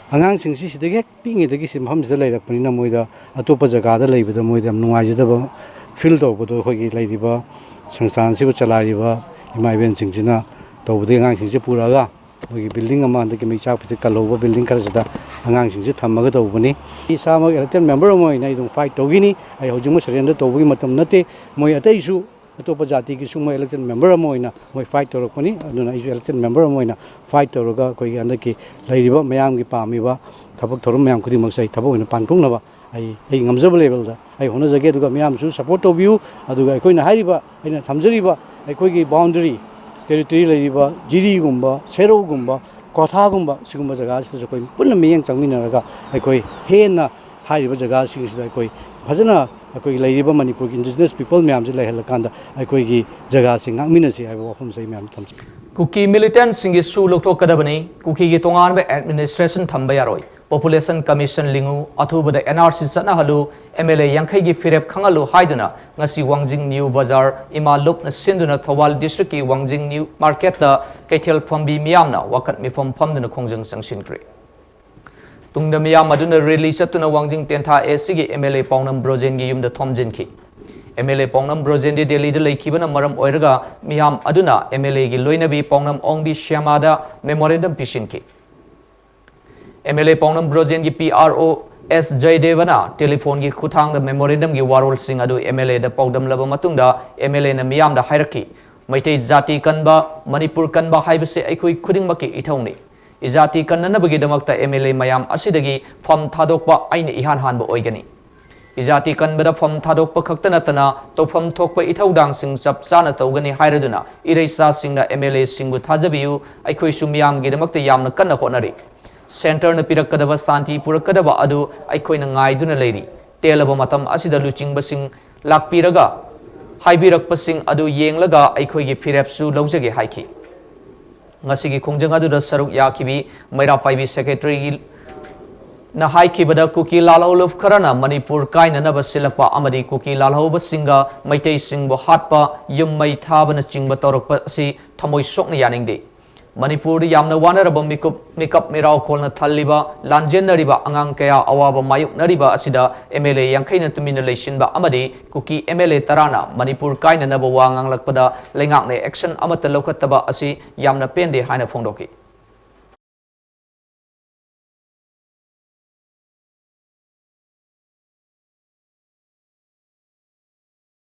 ꯑꯉꯥꯡꯁꯤꯡꯁꯤ ꯁꯤꯗꯒꯤ ꯍꯦꯛ ꯄꯤꯛꯏꯉꯩꯗꯒꯤ ꯁꯤ ꯃꯐꯝꯁꯤꯗ ꯂꯩꯔꯛꯄꯅꯤꯅ ꯃꯣꯏꯗ ꯑꯇꯣꯞꯄ ꯖꯒꯥꯗ ꯂꯩꯕꯗ ꯃꯣꯏꯗ ꯌꯥꯝ ꯅꯨꯡꯉꯥꯏꯖꯗꯕ feel ꯇꯧꯕꯗꯣ ꯑꯩꯈꯣꯏꯒꯤ ꯂꯩꯔꯤꯕ ꯁꯪꯁꯊꯥꯟꯁꯤꯕꯨ ꯆꯂꯥꯏꯔꯤꯕ ꯏꯃꯥ ꯏꯕꯦꯟꯁꯤꯡꯁꯤꯅ ꯇꯧꯕꯗꯒꯤ ꯑꯉꯥꯡꯁꯤꯡꯁꯤ ꯄꯨꯔꯛꯑꯒ ꯃꯣꯏꯒꯤ building ꯑꯃ ꯍꯟꯗꯛꯀꯤ ꯃꯩ ꯆꯥꯛꯄꯁꯦ ꯀꯜꯍꯧꯕ building ꯈꯔꯁꯤꯗ ꯑꯉꯥꯡꯁꯤꯡꯁꯤ ꯊꯝꯃꯒ ꯇꯧꯕꯅꯤ꯫ ꯑꯩ ꯏꯁꯥꯃꯛ elected member ꯑꯃ ꯑꯣꯏꯅ ꯑꯩ ꯑꯗꯨꯝ fight ꯇꯧꯈꯤꯅꯤ꯫ ꯑꯩ ꯍꯧꯖꯤꯛꯃꯛ surrender ꯇꯧꯕꯒꯤ ꯃꯇꯝ ꯅꯠꯇꯦ꯫ ꯃꯣꯏ ꯑꯇꯩꯁꯨ ꯑꯇꯣꯞꯄ ꯖꯥꯇꯤꯒꯤꯁꯨ ꯃꯣꯏ elected member ꯑꯃ ꯑꯣꯏꯅ ꯃꯣꯏ fight ꯇꯧꯔꯛꯄꯅꯤ꯫ ꯑꯗꯨꯅ ꯑꯩꯁꯨ elected member ꯑꯃ ꯑꯣꯏꯅ fight ꯇꯧꯔꯒ ꯑꯩꯈꯣꯏꯒꯤ ꯍꯟꯗꯛꯀꯤ ꯂꯩꯔꯤꯕ ꯃꯌꯥꯝꯒꯤ ꯄꯥꯝꯃꯤꯕ ꯊꯕꯛ ꯊꯧꯔꯝ ꯃꯌꯥꯝ ꯈꯨꯗꯤꯡꯃꯛꯁꯦ ꯑꯩ ꯊꯕꯛ ꯑꯣꯏꯅ ꯄꯥꯡꯊꯣꯛꯅꯕ ꯑꯩ ꯑꯩ ꯉꯝꯖꯕ levelꯗ ꯑꯩ ꯍꯣꯠꯅꯖꯒꯦ꯫ ꯑꯗꯨꯒ ꯃꯌꯥꯝꯁꯨ support ꯇꯧꯕꯤꯌꯨ꯫ ꯑꯗꯨꯒ ꯑꯩꯈꯣꯏꯅ ꯍꯥꯏꯔꯤꯕ, ꯑꯩꯅ ꯊꯝꯖꯔꯤꯕ ꯑꯩꯈꯣꯏꯒꯤ boundary territory ꯂꯩꯔꯤꯕ ꯖꯤꯔꯤꯒꯨꯝꯕ, ꯁꯦꯔꯧꯒꯨꯝꯕ, ꯀ꯭ꯋꯥꯊꯥꯒꯨꯝꯕ ꯁꯤꯒꯨꯝꯕ ꯖꯒꯥꯁꯤꯗꯁꯨ ꯑꯩꯈꯣꯏ ꯄꯨꯟꯅ ꯃꯤꯠꯌꯦꯡ ꯆꯪꯃꯤꯟꯅꯔꯒ ꯑꯩꯈꯣꯏ ꯍꯦꯟꯅ ꯍꯥꯏꯔꯤꯕ ꯖꯒꯥꯁꯤꯡꯁꯤꯗ ꯑꯩꯈꯣꯏ ꯐꯖꯅ ꯑꯩꯈꯣꯏꯒꯤ ꯂꯩꯔꯤꯕ ꯃꯅꯤꯄꯨꯔꯒꯤ indigenous people ꯃꯌꯥꯝꯁꯦ ꯂꯩꯍꯜꯂꯀꯥꯟꯗ ꯑꯩꯈꯣꯏꯒꯤ ꯖꯒꯥꯁꯤ ꯉꯥꯛꯃꯤꯟꯅꯁꯤ ꯍꯥꯏꯕ ꯋꯥꯐꯝꯁꯦ ꯑꯩ ꯃꯌꯥꯝꯗ ꯊꯝꯖꯒꯦ꯫ ꯀꯨꯀꯤ militantꯁꯤꯡꯒꯤ ꯁꯨ ꯂꯧꯊꯣꯛꯀꯗꯕꯅꯤ, ꯀꯨꯀꯤꯒꯤ ꯇꯣꯉꯥꯟꯕ administration ꯊꯝꯕ ꯌꯥꯔꯣꯏ, population commission ꯂꯤꯡꯉꯨ, ꯑꯊꯨꯕꯗ NRC ꯆꯠꯅꯍꯜꯂꯨ, MLA ꯌꯥꯡꯈꯩꯒꯤ ꯐꯤꯔꯦꯞ ꯈꯪꯍꯜꯂꯨ ꯍꯥꯏꯗꯨꯅ ꯉꯁꯤ ꯋꯥꯡꯖꯤꯡ ꯅ꯭ꯌꯨ ꯕꯖꯥꯔ ꯏꯃꯥ ꯂꯨꯞꯅ ꯁꯤꯟꯗꯨꯅ ꯊꯧꯕꯥꯜ districtꯀꯤ ꯋꯥꯡꯖꯤꯡ ꯅ꯭ꯌꯨ marketꯇ ꯀꯩꯊꯦꯜ ꯐꯝꯕꯤ ꯃꯤꯌꯥꯝꯅ ꯋꯥꯀꯠ ꯃꯤꯐꯝ ꯐꯝꯗꯨꯅ ꯈꯣꯡꯖꯪ ꯆꯪꯁꯤꯟꯈ꯭ꯔꯦ꯫ ꯇꯨꯡꯗ ꯃꯤꯌꯥꯝ ꯑꯗꯨꯅ rally ꯆꯠꯇꯨꯅ ꯋꯥꯡꯖꯤꯡ ꯇꯦꯟꯊꯥ ACꯒꯤ MLA ꯄꯥꯎꯅꯝ ꯕ꯭ꯔꯣꯖꯦꯟꯒꯤ ꯌꯨꯝꯗ ꯊꯣꯝꯖꯤꯟꯈꯤ꯫ MLA ꯄꯥꯎꯅꯝ ꯕ꯭ꯔꯣꯖꯦꯟꯗꯤ ꯗꯦꯜꯂꯤꯗ ꯂꯩꯈꯤꯕꯅ ꯃꯔꯝ ꯑꯣꯏꯔꯒ ꯃꯤꯌꯥꯝ ꯑꯗꯨꯅ MLAꯒꯤ ꯂꯣꯏꯅꯕꯤ ꯄꯥꯎꯅꯝ ꯑꯣꯡꯕꯤ ꯁ꯭ꯌꯥꯃꯥꯗ memorandum ꯄꯤꯁꯤꯟꯈꯤ꯫ MLA ꯄꯥꯎꯅꯝ ꯕ꯭ꯔꯣꯖꯦꯟꯒꯤ PRO ꯑꯦꯁ ꯖꯌꯗꯦꯕꯅ ꯇꯦꯂꯤꯐꯣꯟꯒꯤ ꯈꯨꯠꯊꯥꯡꯗ memorandumꯒꯤ ꯋꯥꯔꯣꯜꯁꯤꯡ ꯑꯗꯨ MLAꯗ ꯄꯥꯎꯗꯝꯂꯕ ꯃꯇꯨꯡꯗ MLAꯅ ꯃꯤꯌꯥꯝꯗ ꯍꯥꯏꯔꯛꯈꯤ, "ꯃꯩꯇꯩ ꯖꯥꯇꯤ ꯀꯟꯕ, ꯃꯅꯤꯄꯨꯔ ꯀꯟꯕ ꯍꯥꯏꯕꯁꯤ ꯑꯩꯈꯣꯏ ꯈꯨꯗꯤꯡꯃꯛꯀꯤ ꯏꯊꯧꯅꯤ꯫ ꯏꯖꯥꯇꯤ ꯀꯟꯅꯅꯕꯒꯤꯗꯃꯛꯇ MLA ꯃꯌꯥꯝ ꯑꯁꯤꯗꯒꯤ ꯐꯝ ꯊꯥꯗꯣꯛꯄ ꯑꯩꯅ ꯏꯍꯥꯟ ꯍꯥꯟꯕ ꯑꯣꯏꯒꯅꯤ꯫ ꯏꯖꯥꯇꯤ ꯀꯟꯕꯗ ꯐꯝ ꯊꯥꯗꯣꯛꯄ ꯈꯛꯇ ꯅꯠꯇꯅ ꯇꯧꯐꯝ ꯊꯣꯛꯄ ꯏꯊꯧꯗꯥꯡꯁꯤꯡ ꯆꯞ ꯆꯥꯅ ꯇꯧꯒꯅꯤ" ꯍꯥꯏꯔꯗꯨꯅ ꯏꯔꯩꯆꯥꯁꯤꯡꯅ MLAꯁꯤꯡꯕꯨ ꯊꯥꯖꯕꯤꯌꯨ, ꯑꯩꯈꯣꯏꯁꯨ ꯃꯤꯌꯥꯝꯒꯤꯗꯃꯛꯇ ꯌꯥꯝꯅ ꯀꯟꯅ ꯍꯣꯠꯅꯔꯤ꯫ Centreꯅ ꯄꯤꯔꯛꯀꯗꯕ ꯁꯥꯟꯇꯤ ꯄꯨꯔꯛꯀꯗꯕ ꯑꯗꯨ ꯑꯩꯈꯣꯏꯅ ꯉꯥꯏꯗꯨꯅ ꯂꯩꯔꯤ꯫ ꯇꯦꯜꯂꯕ ꯃꯇꯝ ꯑꯁꯤꯗ ꯂꯨꯆꯤꯡꯕꯁꯤꯡ ꯂꯥꯛꯄꯤꯔꯒ ꯍꯥꯏꯕꯤꯔꯛꯄꯁꯤꯡ ꯑꯗꯨ ꯌꯦꯡꯂꯒ ꯑꯩꯈꯣꯏꯒꯤ ꯐꯤꯔꯦꯞꯁꯨ ꯂꯧꯖꯒꯦ ꯍꯥꯏꯈꯤ꯫ ꯉꯁꯤꯒꯤ ꯈꯣꯡꯖꯪ ꯑꯗꯨꯗ ꯁꯔꯨꯛ ꯌꯥꯈꯤꯕꯤ ꯃꯩꯔꯥ ꯄꯥꯏꯕꯤ secretaryꯅ ꯍꯥꯏꯈꯤꯕꯗ, ꯀꯨꯀꯤ ꯂꯥꯜꯍꯧꯂꯨꯞ ꯈꯔꯅ ꯃꯅꯤꯄꯨꯔ ꯀꯥꯏꯅꯅꯕ ꯁꯤꯜꯂꯛꯄ ꯑꯃꯗꯤ ꯀꯨꯀꯤ ꯂꯥꯜꯍꯧꯕꯁꯤꯡꯒ ꯃꯩꯇꯩꯁꯤꯡꯕꯨ ꯍꯥꯠꯄ, ꯌꯨꯝ ꯃꯩ ꯊꯥꯕꯅꯆꯤꯡꯕ ꯇꯧꯔꯛꯄ ꯑꯁꯤ ꯊꯃꯣꯏ ꯁꯣꯛꯅ ꯌꯥꯅꯤꯡꯗꯦ꯫ ꯃꯅꯤꯄꯨꯔꯗ ꯌꯥꯝꯅ ꯋꯥꯅꯔꯕ ꯃꯤꯀꯨꯞ, ꯃꯤꯀꯞ ꯃꯤꯔꯥꯎꯈꯣꯜꯅ ꯊꯜꯂꯤꯕ, ꯂꯥꯟꯖꯦꯟꯅꯔꯤꯕ ꯑꯉꯥꯡ ꯀꯌꯥ ꯑꯋꯥꯕ ꯃꯥꯌꯣꯛꯅꯔꯤꯕ ꯑꯁꯤꯗ MLA ꯌꯥꯡꯈꯩꯅ ꯇꯨꯃꯤꯟꯅ ꯂꯩꯁꯤꯟꯕ ꯑꯃꯗꯤ ꯀꯨꯀꯤ MLA ꯇꯔꯥꯅ ꯃꯅꯤꯄꯨꯔ ꯀꯥꯏꯅꯅꯕ ꯋꯥ ꯉꯥꯡꯂꯛꯄꯗ ꯂꯩꯉꯥꯛꯅ action ꯑꯃꯠꯇ ꯂꯧꯈꯠꯇꯕ ꯑꯁꯤ ꯌꯥꯝꯅ ꯄꯦꯟꯗꯦ ꯍꯥꯏꯅ ꯐꯣꯡꯗꯣꯛꯈꯤ꯫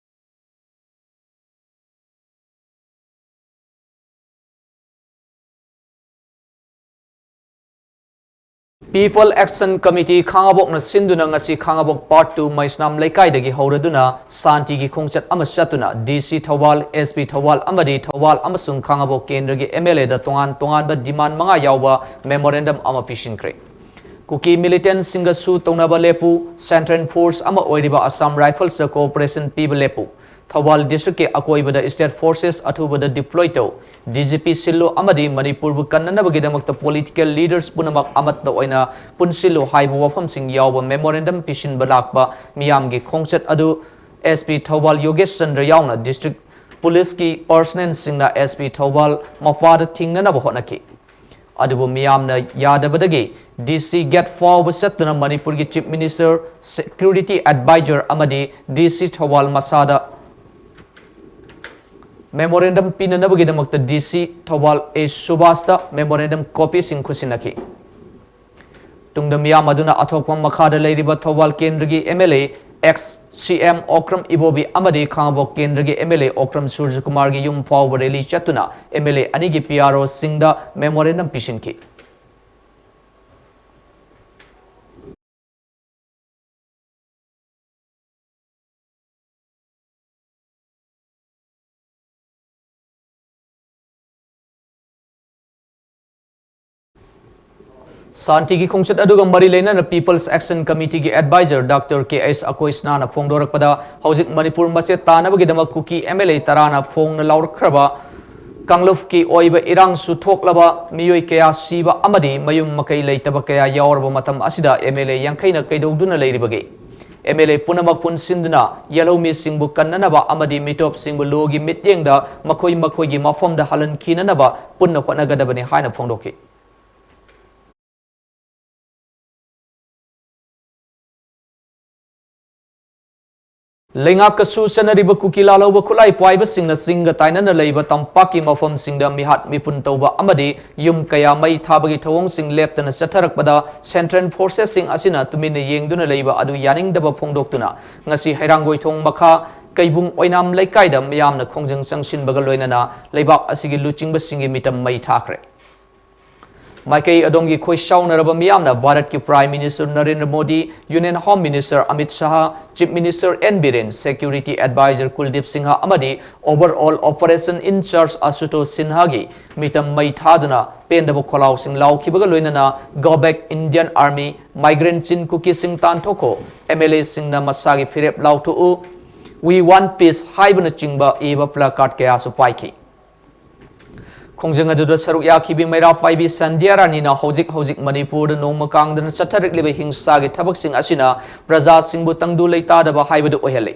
People Action Committee ꯈꯥꯉꯕꯣꯛꯅ ꯁꯤꯟꯗꯨꯅ ꯉꯁꯤ ꯈꯥꯉꯕꯣꯛ Part two ꯃꯩꯁꯅꯥꯝ ꯂꯩꯀꯥꯏꯗꯒꯤ ꯍꯧꯔꯗꯨꯅ ꯁꯥꯟꯇꯤꯒꯤ ꯈꯣꯡꯆꯠ ꯑꯃ ꯆꯠꯇꯨꯅ DC ꯊꯧꯕꯥꯜ, SP ꯊꯧꯕꯥꯜ ꯑꯃꯗꯤ ꯊꯧꯕꯥꯜ ꯑꯃꯁꯨꯡ ꯈꯥꯉꯕꯣꯛ ꯀꯦꯟꯗ꯭ꯔꯒꯤ MLAꯗ ꯇꯣꯉꯥꯟ ꯇꯣꯉꯥꯟꯕ demand ꯃꯉꯥ ꯌꯥꯎꯕ memorandum ꯑꯃ ꯄꯤꯁꯤꯟꯈ꯭ꯔꯦ꯫ ꯀꯨꯀꯤ militantꯁꯤꯡꯒ ꯁꯨ ꯇꯧꯅꯕ ꯂꯦꯞꯄꯨ, Central Force ꯑꯃ ꯑꯣꯏꯔꯤꯕ Assam Riflesꯇ cooperation ꯄꯤꯕ ꯂꯦꯞꯄꯨ, ꯊꯧꯕꯥꯜ districtꯀꯤ ꯑꯀꯣꯏꯕꯗ state forces ꯑꯊꯨꯕꯗ deploy ꯇꯧ, DGP ꯁꯤꯜꯂꯨ ꯑꯃꯗꯤ ꯃꯅꯤꯄꯨꯔꯕꯨ ꯀꯟꯅꯅꯕꯒꯤꯗꯃꯛꯇ political leaders ꯄꯨꯝꯅꯃꯛ ꯑꯃꯠꯇ ꯑꯣꯏꯅ ꯄꯨꯟꯁꯤꯜꯂꯨ ꯍꯥꯏꯕ ꯋꯥꯐꯝꯁꯤꯡ ꯌꯥꯎꯕ memorandum ꯄꯤꯁꯤꯟꯕ ꯂꯥꯛꯄ ꯃꯤꯌꯥꯝꯒꯤ ꯈꯣꯡꯆꯠ ꯑꯗꯨ SP ꯊꯧꯕꯥꯜ ꯌꯣꯒꯦꯁ ꯆꯟꯗ꯭ꯔ ꯌꯥꯎꯅ district policeꯀꯤ personnelꯁꯤꯡꯅ SP ꯊꯧꯕꯥꯜ ꯃꯄꯥꯗ ꯊꯤꯡꯅꯅꯕ ꯍꯣꯠꯅꯈꯤ꯫ ꯑꯗꯨꯕꯨ ꯃꯤꯌꯥꯝꯅ ꯌꯥꯗꯕꯗꯒꯤ DC gate ꯐꯥꯎꯕ ꯆꯠꯇꯨꯅ ꯃꯅꯤꯄꯨꯔꯒꯤ Chief Minister, security advisor ꯑꯃꯗꯤ DC ꯊꯧꯕꯥꯜ ꯃꯁꯥꯗ memorandum ꯄꯤꯅꯅꯕꯒꯤꯗꯃꯛꯇ DC Thoubal A ꯁꯨꯕꯥꯁꯇ memorandum copyꯁꯤꯡ ꯈꯨꯠꯁꯤꯟꯅꯈꯤ꯫ ꯇꯨꯡꯗ ꯃꯤꯌꯥꯝ ꯑꯗꯨꯅ ꯑꯊꯣꯛꯄ ꯃꯈꯥꯗ ꯂꯩꯔꯤꯕ ꯊꯧꯕꯥꯜ ꯀꯦꯟꯗ꯭ꯔꯒꯤ M L A, ex C M Okram ꯏꯕꯣꯕꯤ ꯑꯃꯗꯤ ꯈꯥꯉꯕꯣꯛ ꯀꯦꯟꯗ꯭ꯔꯒꯤ M L A ꯑꯣꯀ꯭ꯔꯝ ꯁꯨꯔꯖꯀꯨꯃꯥꯔꯒꯤ ꯌꯨꯝ ꯐꯥꯎꯕ rally ꯆꯠꯇꯨꯅ M L A ꯑꯅꯤꯒꯤ P R Oꯁꯤꯡꯗ memorandum ꯄꯤꯁꯤꯟꯈꯤ꯫ ꯁꯥꯟꯇꯤꯒꯤ ꯈꯣꯡꯆꯠ ꯑꯗꯨꯒ ꯃꯔꯤ ꯂꯩꯅꯅ People's Action Committeee ꯒꯤ advisor Doctor K S ꯑꯀꯣꯏꯁꯅꯥꯅ ꯐꯣꯡꯗꯣꯔꯛꯄꯗ, ꯍꯧꯖꯤꯛ ꯃꯅꯤꯄꯨꯔ ꯃꯆꯦꯠ ꯇꯥꯅꯕꯒꯤꯗꯃꯛ ꯀꯨꯀꯤ M L A ꯇꯔꯥꯅ ꯐꯣꯡꯅ ꯂꯥꯎꯔꯛꯈ꯭ꯔꯕ ꯀꯥꯡꯂꯨꯞꯀꯤ ꯑꯣꯏꯕ ꯏꯔꯥꯡꯁꯨ ꯊꯣꯛꯂꯕ, ꯃꯤꯑꯣꯏ ꯀꯌꯥ ꯁꯤꯕ ꯑꯃꯗꯤ ꯃꯌꯨꯝ ꯃꯀꯩ ꯂꯩꯇꯕ ꯀꯌꯥ ꯌꯥꯎꯔꯕ ꯃꯇꯝ ꯑꯁꯤꯗ M L A ꯌꯥꯡꯈꯩꯅ ꯀꯩꯗꯧꯗꯨꯅ ꯂꯩꯔꯤꯕꯒꯦ? M L A ꯄꯨꯝꯅꯃꯛ ꯄꯨꯟꯁꯤꯟꯗꯨꯅ ꯌꯦꯜꯍꯧꯃꯤꯁꯤꯡꯕꯨ ꯀꯟꯅꯅꯕ ꯑꯃꯗꯤ ꯃꯤꯇꯣꯞꯁꯤꯡꯕꯨ ꯂꯣꯒꯤ ꯃꯤꯠꯌꯦꯡꯗ ꯃꯈꯣꯏ ꯃꯈꯣꯏꯒꯤ ꯃꯐꯝꯗ ꯍꯜꯍꯟꯈꯤꯅꯅꯕ ꯄꯨꯟꯅ ꯍꯣꯠꯅꯒꯗꯕꯅꯤ ꯍꯥꯏꯅ ꯐꯣꯡꯗꯣꯛꯈꯤ꯫ ꯂꯩꯉꯥꯛꯀꯁꯨ ꯆꯠꯅꯔꯤꯕ ꯀꯨꯀꯤ ꯂꯥꯜꯍꯧꯕ ꯈꯨꯠꯂꯥꯏ ꯄꯥꯏꯕꯁꯤꯡꯅ ꯆꯤꯡꯒ ꯇꯥꯏꯅꯅ ꯂꯩꯕ ꯇꯝꯄꯥꯛꯀꯤ ꯃꯐꯝꯁꯤꯡꯗ ꯃꯤꯍꯥꯠ ꯃꯤꯄꯨꯟ ꯇꯧꯕ ꯑꯃꯗꯤ ꯌꯨꯝ ꯀꯌꯥ ꯃꯩ ꯊꯥꯕꯒꯤ ꯊꯧꯑꯣꯡꯁꯤꯡ ꯂꯦꯞꯇꯅ ꯆꯠꯊꯔꯛꯄꯗ Central Forcesꯁꯤꯡ ꯑꯁꯤꯅ ꯇꯨꯃꯤꯟꯅ ꯌꯦꯡꯗꯨꯅ ꯂꯩꯕ ꯑꯗꯨ ꯌꯥꯅꯤꯡꯗꯕ ꯐꯣꯡꯗꯣꯛꯇꯨꯅ ꯉꯁꯤ ꯍꯩꯔꯥꯡꯒꯣꯏꯊꯣꯡ ꯃꯈꯥ ꯀꯩꯕꯨꯡ ꯑꯣꯏꯅꯥꯝ ꯂꯩꯀꯥꯏꯗ ꯃꯤꯌꯥꯝꯅ ꯈꯣꯡꯖꯪ ꯆꯪꯁꯤꯟꯕꯒ ꯂꯣꯏꯅꯅ ꯂꯩꯕꯥꯛ ꯑꯁꯤꯒꯤ ꯂꯨꯆꯤꯡꯕꯁꯤꯡꯒꯤ ꯃꯤꯇꯝ ꯃꯩ ꯊꯥꯈ꯭ꯔꯦ꯫ ꯃꯥꯏꯀꯩ ꯑꯗꯣꯝꯒꯤ ꯈꯣꯏꯁꯥꯎꯅꯔꯕ ꯃꯤꯌꯥꯝꯅ ꯚꯥꯔꯠꯀꯤ Prime Minister Narendra Modi, Union Home Minister Amit Shah, Chief Minister N Biren, Security Advisor Kuldip Singh ꯑꯃꯗꯤ Overall Operation in Charge ꯑꯁꯨꯇꯣꯁ ꯁꯤꯟꯍꯒꯤ ꯃꯤꯇꯝ ꯃꯩ ꯊꯥꯗꯨꯅ ꯄꯦꯟꯗꯕ ꯈꯣꯜꯂꯥꯎꯁꯤꯡ ꯂꯥꯎꯈꯤꯕꯒ ꯂꯣꯏꯅꯅ "Go back Indian Army", "Migrant Chin ꯀꯨꯀꯤꯁꯤꯡ ꯇꯥꯟꯊꯣꯛꯈꯣ", M L Aꯁꯤꯡꯅ ꯃꯁꯥꯒꯤ ꯐꯤꯔꯦꯞ ꯂꯥꯎꯊꯣꯛꯎ, "We want peace" ꯍꯥꯏꯕꯅꯆꯤꯡꯕ ꯏꯕ placard ꯀꯌꯥꯁꯨ ꯄꯥꯏꯈꯤ꯫ ꯈꯣꯡꯖꯪ ꯑꯗꯨꯗ ꯁꯔꯨꯛ ꯌꯥꯈꯤꯕꯤ ꯃꯩꯔꯥ ꯄꯥꯏꯕꯤ ꯁꯟꯙ꯭ꯌꯥ ꯔꯥꯅꯤꯅ ꯍꯧꯖꯤꯛ ꯍꯧꯖꯤꯛ ꯃꯅꯤꯄꯨꯔꯗ ꯅꯣꯡꯃ ꯀꯥꯡꯗꯅ ꯆꯠꯊꯔꯛꯂꯤꯕ ꯍꯤꯡꯁꯥꯒꯤ ꯊꯕꯛꯁꯤꯡ ꯑꯁꯤꯅ ꯄ꯭ꯔꯖꯥꯁꯤꯡꯕꯨ ꯇꯪꯗꯨ ꯂꯩꯇꯥꯗꯕ ꯍꯥꯏꯕꯗꯨ ꯑꯣꯏꯍꯜꯂꯤ꯫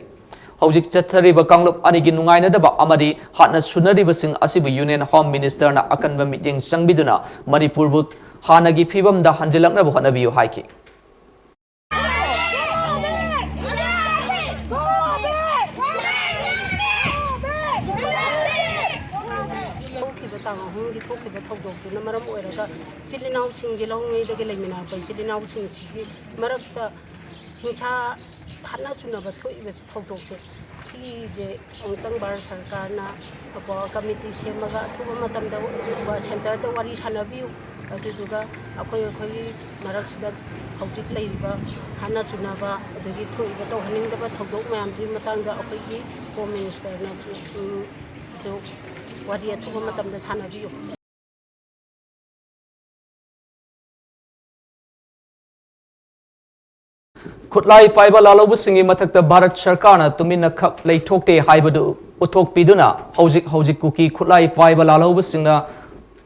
ꯍꯧꯖꯤꯛ ꯆꯠꯊꯔꯤꯕ ꯀꯥꯡꯂꯨꯞ ꯑꯅꯤꯒꯤ ꯅꯨꯡꯉꯥꯏꯅꯗꯕ ꯑꯃꯗꯤ ꯍꯥꯠꯅ ꯁꯨꯅꯔꯤꯕꯁꯤꯡ ꯑꯁꯤꯕꯨ Union Home Ministerꯅ ꯑꯀꯟꯕ ꯃꯤꯠꯌꯦꯡ ꯆꯪꯕꯤꯗꯨꯅ ꯃꯅꯤꯄꯨꯔꯕꯨ ꯍꯥꯟꯅꯒꯤ ꯐꯤꯕꯝꯗ ꯍꯟꯖꯤꯜꯂꯛꯅꯕ ꯍꯣꯠꯅꯕꯤꯌꯨ ꯍꯥꯏꯈꯤ꯫ ꯒꯤ ꯊꯣꯛꯈꯤꯕ ꯊꯧꯗꯣꯛꯇꯨꯅ ꯃꯔꯝ ꯑꯣꯏꯔꯒ ꯏꯆꯤꯜ ꯏꯅꯥꯎꯁꯤꯡꯒꯤ ꯂꯧꯔꯤꯉꯩꯗꯒꯤ ꯂꯩꯃꯤꯟꯅꯔꯛꯄ ꯏꯆꯤꯜ ꯏꯅꯥꯎꯁꯤꯡꯁꯤꯒꯤ ꯃꯔꯛꯇ ꯍꯤꯡꯁꯥ ꯍꯠꯅ ꯆꯨꯅꯕ ꯊꯣꯛꯏꯕꯁꯤ ꯊꯧꯗꯣꯛꯁꯦ ꯁꯤꯒꯤꯁꯦ ꯑꯃꯨꯛꯇꯪ ꯚꯥꯔꯠ ꯁꯔꯀꯥꯔꯅ ꯀꯣ ꯀꯃꯤꯇꯤ ꯁꯦꯝꯃꯒ ꯑꯊꯨꯕ ꯃꯇꯝꯗ ꯁꯦꯟꯇꯔꯗ ꯋꯥꯔꯤ ꯁꯥꯟꯅꯕꯤꯌꯨ꯫ ꯑꯗꯨꯗꯨꯒ ꯑꯩꯈꯣꯏ ꯑꯩꯈꯣꯏꯒꯤ ꯃꯔꯛꯁꯤꯗ ꯍꯧꯖꯤꯛ ꯂꯩꯔꯤꯕ ꯍꯥꯠꯅ ꯆꯨꯅꯕ ꯑꯗꯒꯤ ꯊꯣꯛꯏꯕ ꯇꯧꯍꯟꯅꯤꯡꯗꯕ ꯊꯧꯗꯣꯛ ꯃꯌꯥꯝꯁꯤꯒꯤ ꯃꯇꯥꯡꯗ ꯑꯩꯈꯣꯏꯒꯤ ꯍꯣꯝ ꯃꯤꯅꯤꯁꯇꯔꯅꯁꯨ ꯎꯝ, ꯁꯨ ꯋꯥꯔꯤ ꯑꯊꯨꯕ ꯃꯇꯝꯗ ꯁꯥꯟꯅꯕꯤꯌꯨ꯫ ꯈꯨꯠꯂꯥꯏ ꯄꯥꯏꯕ ꯂꯥꯜꯍꯧꯕꯁꯤꯡꯒꯤ ꯃꯊꯛꯇ ꯚꯥꯔꯠ ꯁꯔꯀꯥꯔꯅ ꯇꯨꯃꯤꯟꯅ ꯈꯛ ꯂꯩꯊꯣꯛꯇꯦ ꯍꯥꯏꯕꯗꯨ ꯎꯠꯊꯣꯛꯄꯤꯗꯨꯅ ꯍꯧꯖꯤꯛ ꯍꯧꯖꯤꯛ ꯀꯨꯀꯤ ꯈꯨꯠꯂꯥꯏ ꯄꯥꯏꯕ ꯂꯥꯜꯍꯧꯕꯁꯤꯡꯅ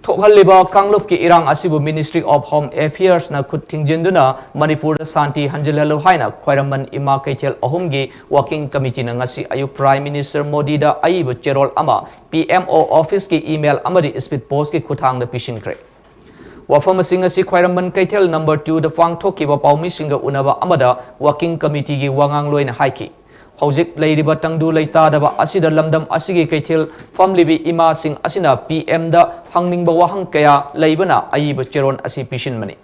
ꯊꯣꯛꯍꯜꯂꯤꯕ ꯀꯥꯡꯂꯨꯞꯀꯤ ꯏꯔꯥꯡ ꯑꯁꯤꯕꯨ Ministry of Home Affairsꯅ ꯈꯨꯠ ꯊꯤꯡꯖꯤꯟꯗꯨꯅ ꯃꯅꯤꯄꯨꯔꯗ ꯁꯥꯟꯇꯤ ꯍꯟꯖꯤꯜꯍꯜꯂꯨ ꯍꯥꯏꯅ ꯈ꯭ꯋꯥꯏꯔꯝꯕꯟ ꯏꯃꯥ ꯀꯩꯊꯦꯜ ꯑꯍꯨꯝꯒꯤ working committeeꯅ ꯉꯁꯤ ꯑꯌꯨꯛ Prime Minister ꯃꯣꯗꯤꯗ ꯑꯏꯕ ꯆꯦꯔꯣꯜ ꯑꯃ P M O officeꯀꯤ email ꯑꯃꯗꯤ speed postꯀꯤ ꯈꯨꯠꯊꯥꯡꯗ ꯄꯤꯁꯤꯟꯈ꯭ꯔꯦ꯫ ꯋꯥꯐꯝ ꯑꯁꯤ ꯉꯁꯤ ꯈ꯭ꯋꯥꯏꯔꯝꯕꯟ ꯀꯩꯊꯦꯜ number twoꯗ ꯄꯥꯡꯊꯣꯛꯈꯤꯕ ꯄꯥꯎꯃꯤꯁꯤꯡꯒ ꯎꯅꯕ ꯑꯃꯗ working committeeꯒꯤ ꯋꯥꯉꯥꯡꯂꯣꯏꯅ ꯍꯥꯏꯈꯤ꯫ ꯍꯧꯖꯤꯛ ꯂꯩꯔꯤꯕ ꯇꯪꯗꯨ ꯂꯩꯇꯥꯗꯕ ꯑꯁꯤꯗ ꯂꯝꯗꯝ ꯑꯁꯤꯒꯤ ꯀꯩꯊꯦꯜ ꯐꯝꯂꯤꯕꯤ ꯏꯃꯥꯁꯤꯡ ꯑꯁꯤꯅ P Mꯗ ꯍꯪꯅꯤꯡꯕ ꯋꯥꯍꯪ ꯀꯌꯥ ꯂꯩꯕꯅ ꯑꯏꯕ ꯆꯦꯔꯣꯜ ꯑꯁꯤ ꯄꯤꯁꯤꯟꯕꯅꯤ꯫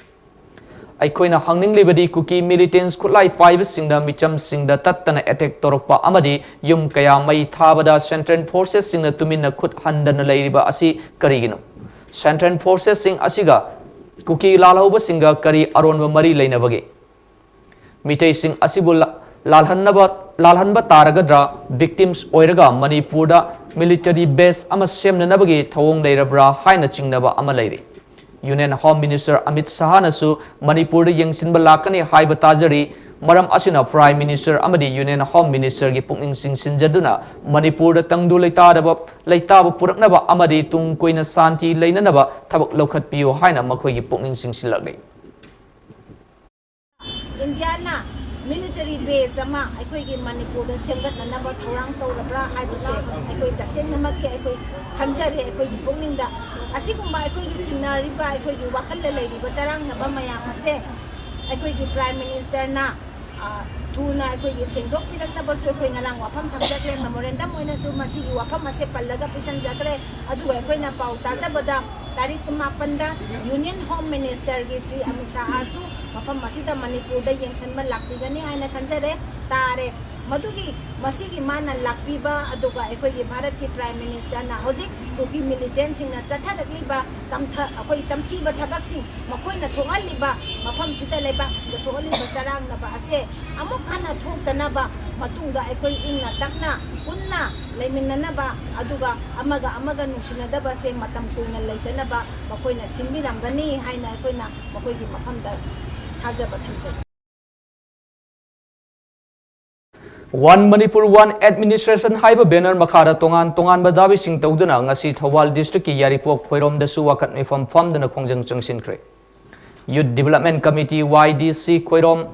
ꯑꯩꯈꯣꯏꯅ ꯍꯪꯅꯤꯡꯂꯤꯕꯗꯤ ꯀꯨꯀꯤ militants ꯈꯨꯠꯂꯥꯏ ꯄꯥꯏꯕꯁꯤꯡꯅ ꯃꯤꯆꯝꯁꯤꯡꯗ ꯇꯠꯇꯅ attack ꯇꯧꯔꯛꯄ ꯑꯃꯗꯤ ꯌꯨꯝ ꯀꯌꯥ ꯃꯩ ꯊꯥꯕꯗ central forcesꯁꯤꯡꯅ ꯇꯨꯃꯤꯟꯅ ꯈꯨꯠ ꯍꯟꯗꯅ ꯂꯩꯔꯤꯕ ꯑꯁꯤ ꯀꯔꯤꯒꯤꯅꯣ? Central forcesꯁꯤꯡ ꯑꯁꯤꯒ ꯀꯨꯀꯤ ꯂꯥꯜꯍꯧꯕꯁꯤꯡꯒ ꯀꯔꯤ ꯑꯔꯣꯟꯕ ꯃꯔꯤ ꯂꯩꯅꯕꯒꯦ? ꯃꯤꯇꯩꯁꯤꯡ ꯑꯁꯤꯕꯨ ꯂꯥꯜꯍꯟꯅꯕ ꯂꯥꯜꯍꯟꯕ ꯇꯥꯔꯒꯗ꯭ꯔꯥ? Victims ꯑꯣꯏꯔꯒ ꯃꯅꯤꯄꯨꯔꯗ military base ꯑꯃ ꯁꯦꯝꯅꯅꯕꯒꯤ ꯊꯧꯑꯣꯡ ꯂꯩꯔꯕ꯭ꯔꯥ ꯍꯥꯏꯅ ꯆꯤꯡꯅꯕ ꯑꯃ ꯂꯩꯔꯤ꯫ Union Home Minister ꯑꯃꯤꯠ ꯁꯍꯥꯅꯁꯨ ꯃꯅꯤꯄꯨꯔꯗ ꯌꯦꯡꯁꯤꯟꯕ ꯂꯥꯛꯀꯅꯤ ꯍꯥꯏꯕ ꯇꯥꯖꯔꯤ꯫ ꯃꯔꯝ ꯑꯁꯤꯅ Prime Minister ꯑꯃꯗꯤ Union Home Ministerꯒꯤ ꯄꯨꯛꯅꯤꯡ ꯆꯤꯡꯁꯤꯟꯖꯗꯨꯅ ꯃꯅꯤꯄꯨꯔꯗ ꯇꯪꯗꯨ ꯂꯩꯇꯥꯗꯕ ꯂꯩꯇꯥꯕ ꯄꯨꯔꯛꯅꯕ ꯑꯃꯗꯤ ꯇꯨꯡ ꯀꯣꯏꯅ ꯁꯥꯟꯇꯤ ꯂꯩꯅꯅꯕ ꯊꯕꯛ ꯂꯧꯈꯠꯄꯤꯌꯨ ꯍꯥꯏꯅ ꯃꯈꯣꯏꯒꯤ ꯄꯨꯛꯅꯤꯡ ꯆꯤꯡꯁꯤꯜꯂꯛꯂꯤ꯫ ꯏꯟꯗꯤꯌꯥꯅ military base ꯑꯃ ꯑꯩꯈꯣꯏꯒꯤ ꯃꯅꯤꯄꯨꯔꯗ ꯁꯦꯝꯒꯠꯅꯅꯕ ꯊꯧꯔꯥꯡ ꯇꯧꯔꯕ꯭ꯔꯥ ꯍꯥꯏꯕꯁꯦ ꯑꯩꯈꯣꯏ ꯇꯁꯦꯡꯅꯃꯛꯀꯤ ꯑꯩꯈꯣꯏ ꯈꯟꯖꯔꯦ꯫ ꯑꯩꯈꯣꯏꯒꯤ ꯄꯨꯛꯅꯤꯡꯗ ꯑꯁꯤꯒꯨꯝꯕ ꯑꯩꯈꯣꯏꯒꯤ ꯆꯤꯡꯅꯔꯤꯕ ꯑꯩꯈꯣꯏꯒꯤ ꯋꯥꯈꯜꯗ ꯂꯩꯔꯤꯕ ꯆꯔꯥꯡꯅꯕ ꯃꯌꯥꯝ ꯑꯁꯦ ꯑꯩꯈꯣꯏꯒꯤ Prime Ministerꯅ ꯊꯨꯅ ꯑꯩꯈꯣꯏꯒꯤ ꯁꯦꯡꯗꯣꯛꯄꯤꯔꯛꯅꯕꯁꯨ ꯑꯩꯈꯣꯏ ꯉꯔꯥꯡ ꯋꯥꯐꯝ ꯊꯝꯖꯈ꯭ꯔꯦ꯫ ꯃꯦꯃꯣꯔꯦꯟꯗꯝ ꯑꯣꯏꯅꯁꯨ ꯃꯁꯤꯒꯤ ꯋꯥꯐꯝ ꯑꯁꯦ ꯄꯜꯂꯒ ꯄꯤꯁꯟꯖꯈ꯭ꯔꯦ꯫ ꯑꯗꯨꯒ ꯑꯩꯈꯣꯏꯅ ꯄꯥꯎ ꯇꯥꯖꯕꯗ ꯇꯥꯔꯤꯛ ꯀꯨꯟꯃꯥꯄꯟꯗ Union Home Minister ꯒꯤ ꯁ꯭ꯔꯤ ꯑꯃꯤꯠ ꯁꯥꯍꯁꯨ ꯃꯐꯝ ꯑꯁꯤꯗ ꯃꯅꯤꯄꯨꯔꯗ ꯌꯦꯡꯁꯤꯟꯕ ꯂꯥꯛꯄꯤꯒꯅꯤ ꯍꯥꯏꯅ ꯈꯟꯖꯔꯦ꯫ ꯇꯥꯔꯦ꯫ ꯃꯗꯨꯒꯤ, ꯃꯁꯤꯒꯤ ꯃꯥꯅ ꯂꯥꯛꯄꯤꯕ, ꯑꯗꯨꯒ ꯑꯩꯈꯣꯏꯒꯤ ꯚꯥꯔꯠꯀꯤ Prime Minister ꯅ ꯍꯧꯖꯤꯛ ꯀꯨꯀꯤ militant ꯁꯤꯡꯅ ꯆꯠꯊꯔꯛꯂꯤꯕ ꯇꯝꯊ-, ꯑꯩꯈꯣꯏ ꯇꯝꯊꯤꯕ ꯊꯕꯛꯁꯤꯡ, ꯃꯈꯣꯏꯅ ꯊꯣꯛꯍꯜꯂꯤꯕ, ꯃꯐꯝꯁꯤꯗ, ꯂꯩꯕꯥꯛ ꯑꯁꯤꯗ ꯊꯣꯛꯍꯜꯂꯤꯕ ꯆꯔꯥꯡꯅꯕ ꯑꯁꯦ ꯑꯃꯨꯛ ꯍꯟꯅ ꯊꯣꯛꯇꯅꯕ, ꯃꯇꯨꯡꯗ ꯑꯩꯈꯣꯏ ꯏꯪꯅ ꯇꯞꯅ ꯄꯨꯟꯅ ꯂꯩꯃꯤꯟꯅꯅꯕ, ꯑꯗꯨꯒ ꯑꯃꯒ ꯑꯃꯒ ꯅꯨꯡꯁꯤꯅꯗꯕꯁꯦ ꯃꯇꯝ ꯀꯨꯏꯅ ꯂꯩꯇꯅꯕ ꯃꯈꯣꯏꯅ ꯁꯤꯟꯕꯤꯔꯝꯒꯅꯤ ꯍꯥꯏꯅ ꯑꯩꯈꯣꯏꯅ ꯃꯈꯣꯏꯒꯤ ꯃꯐꯝꯗ ꯊꯥꯖꯕ ꯊꯝꯖꯩ꯫ One Manipur One Administration ꯍꯥꯏꯕ banner ꯃꯈꯥꯗ ꯇꯣꯉꯥꯟ ꯇꯣꯉꯥꯟꯕ ꯗꯥꯕꯤꯁꯤꯡ ꯇꯧꯗꯨꯅ ꯉꯁꯤ ꯊꯧꯕꯥꯜ district ꯀꯤ ꯌꯥꯏꯔꯤꯄꯣꯛ ꯈꯣꯏꯔꯣꯝꯗꯁꯨ ꯋꯥꯀꯠ ꯃꯤꯐꯝ ꯐꯝꯗꯨꯅ ꯈꯣꯡꯖꯪ ꯆꯪꯁꯤꯟꯈ꯭ꯔꯦ꯫ Youth Development Committee, Y D C, Khoirom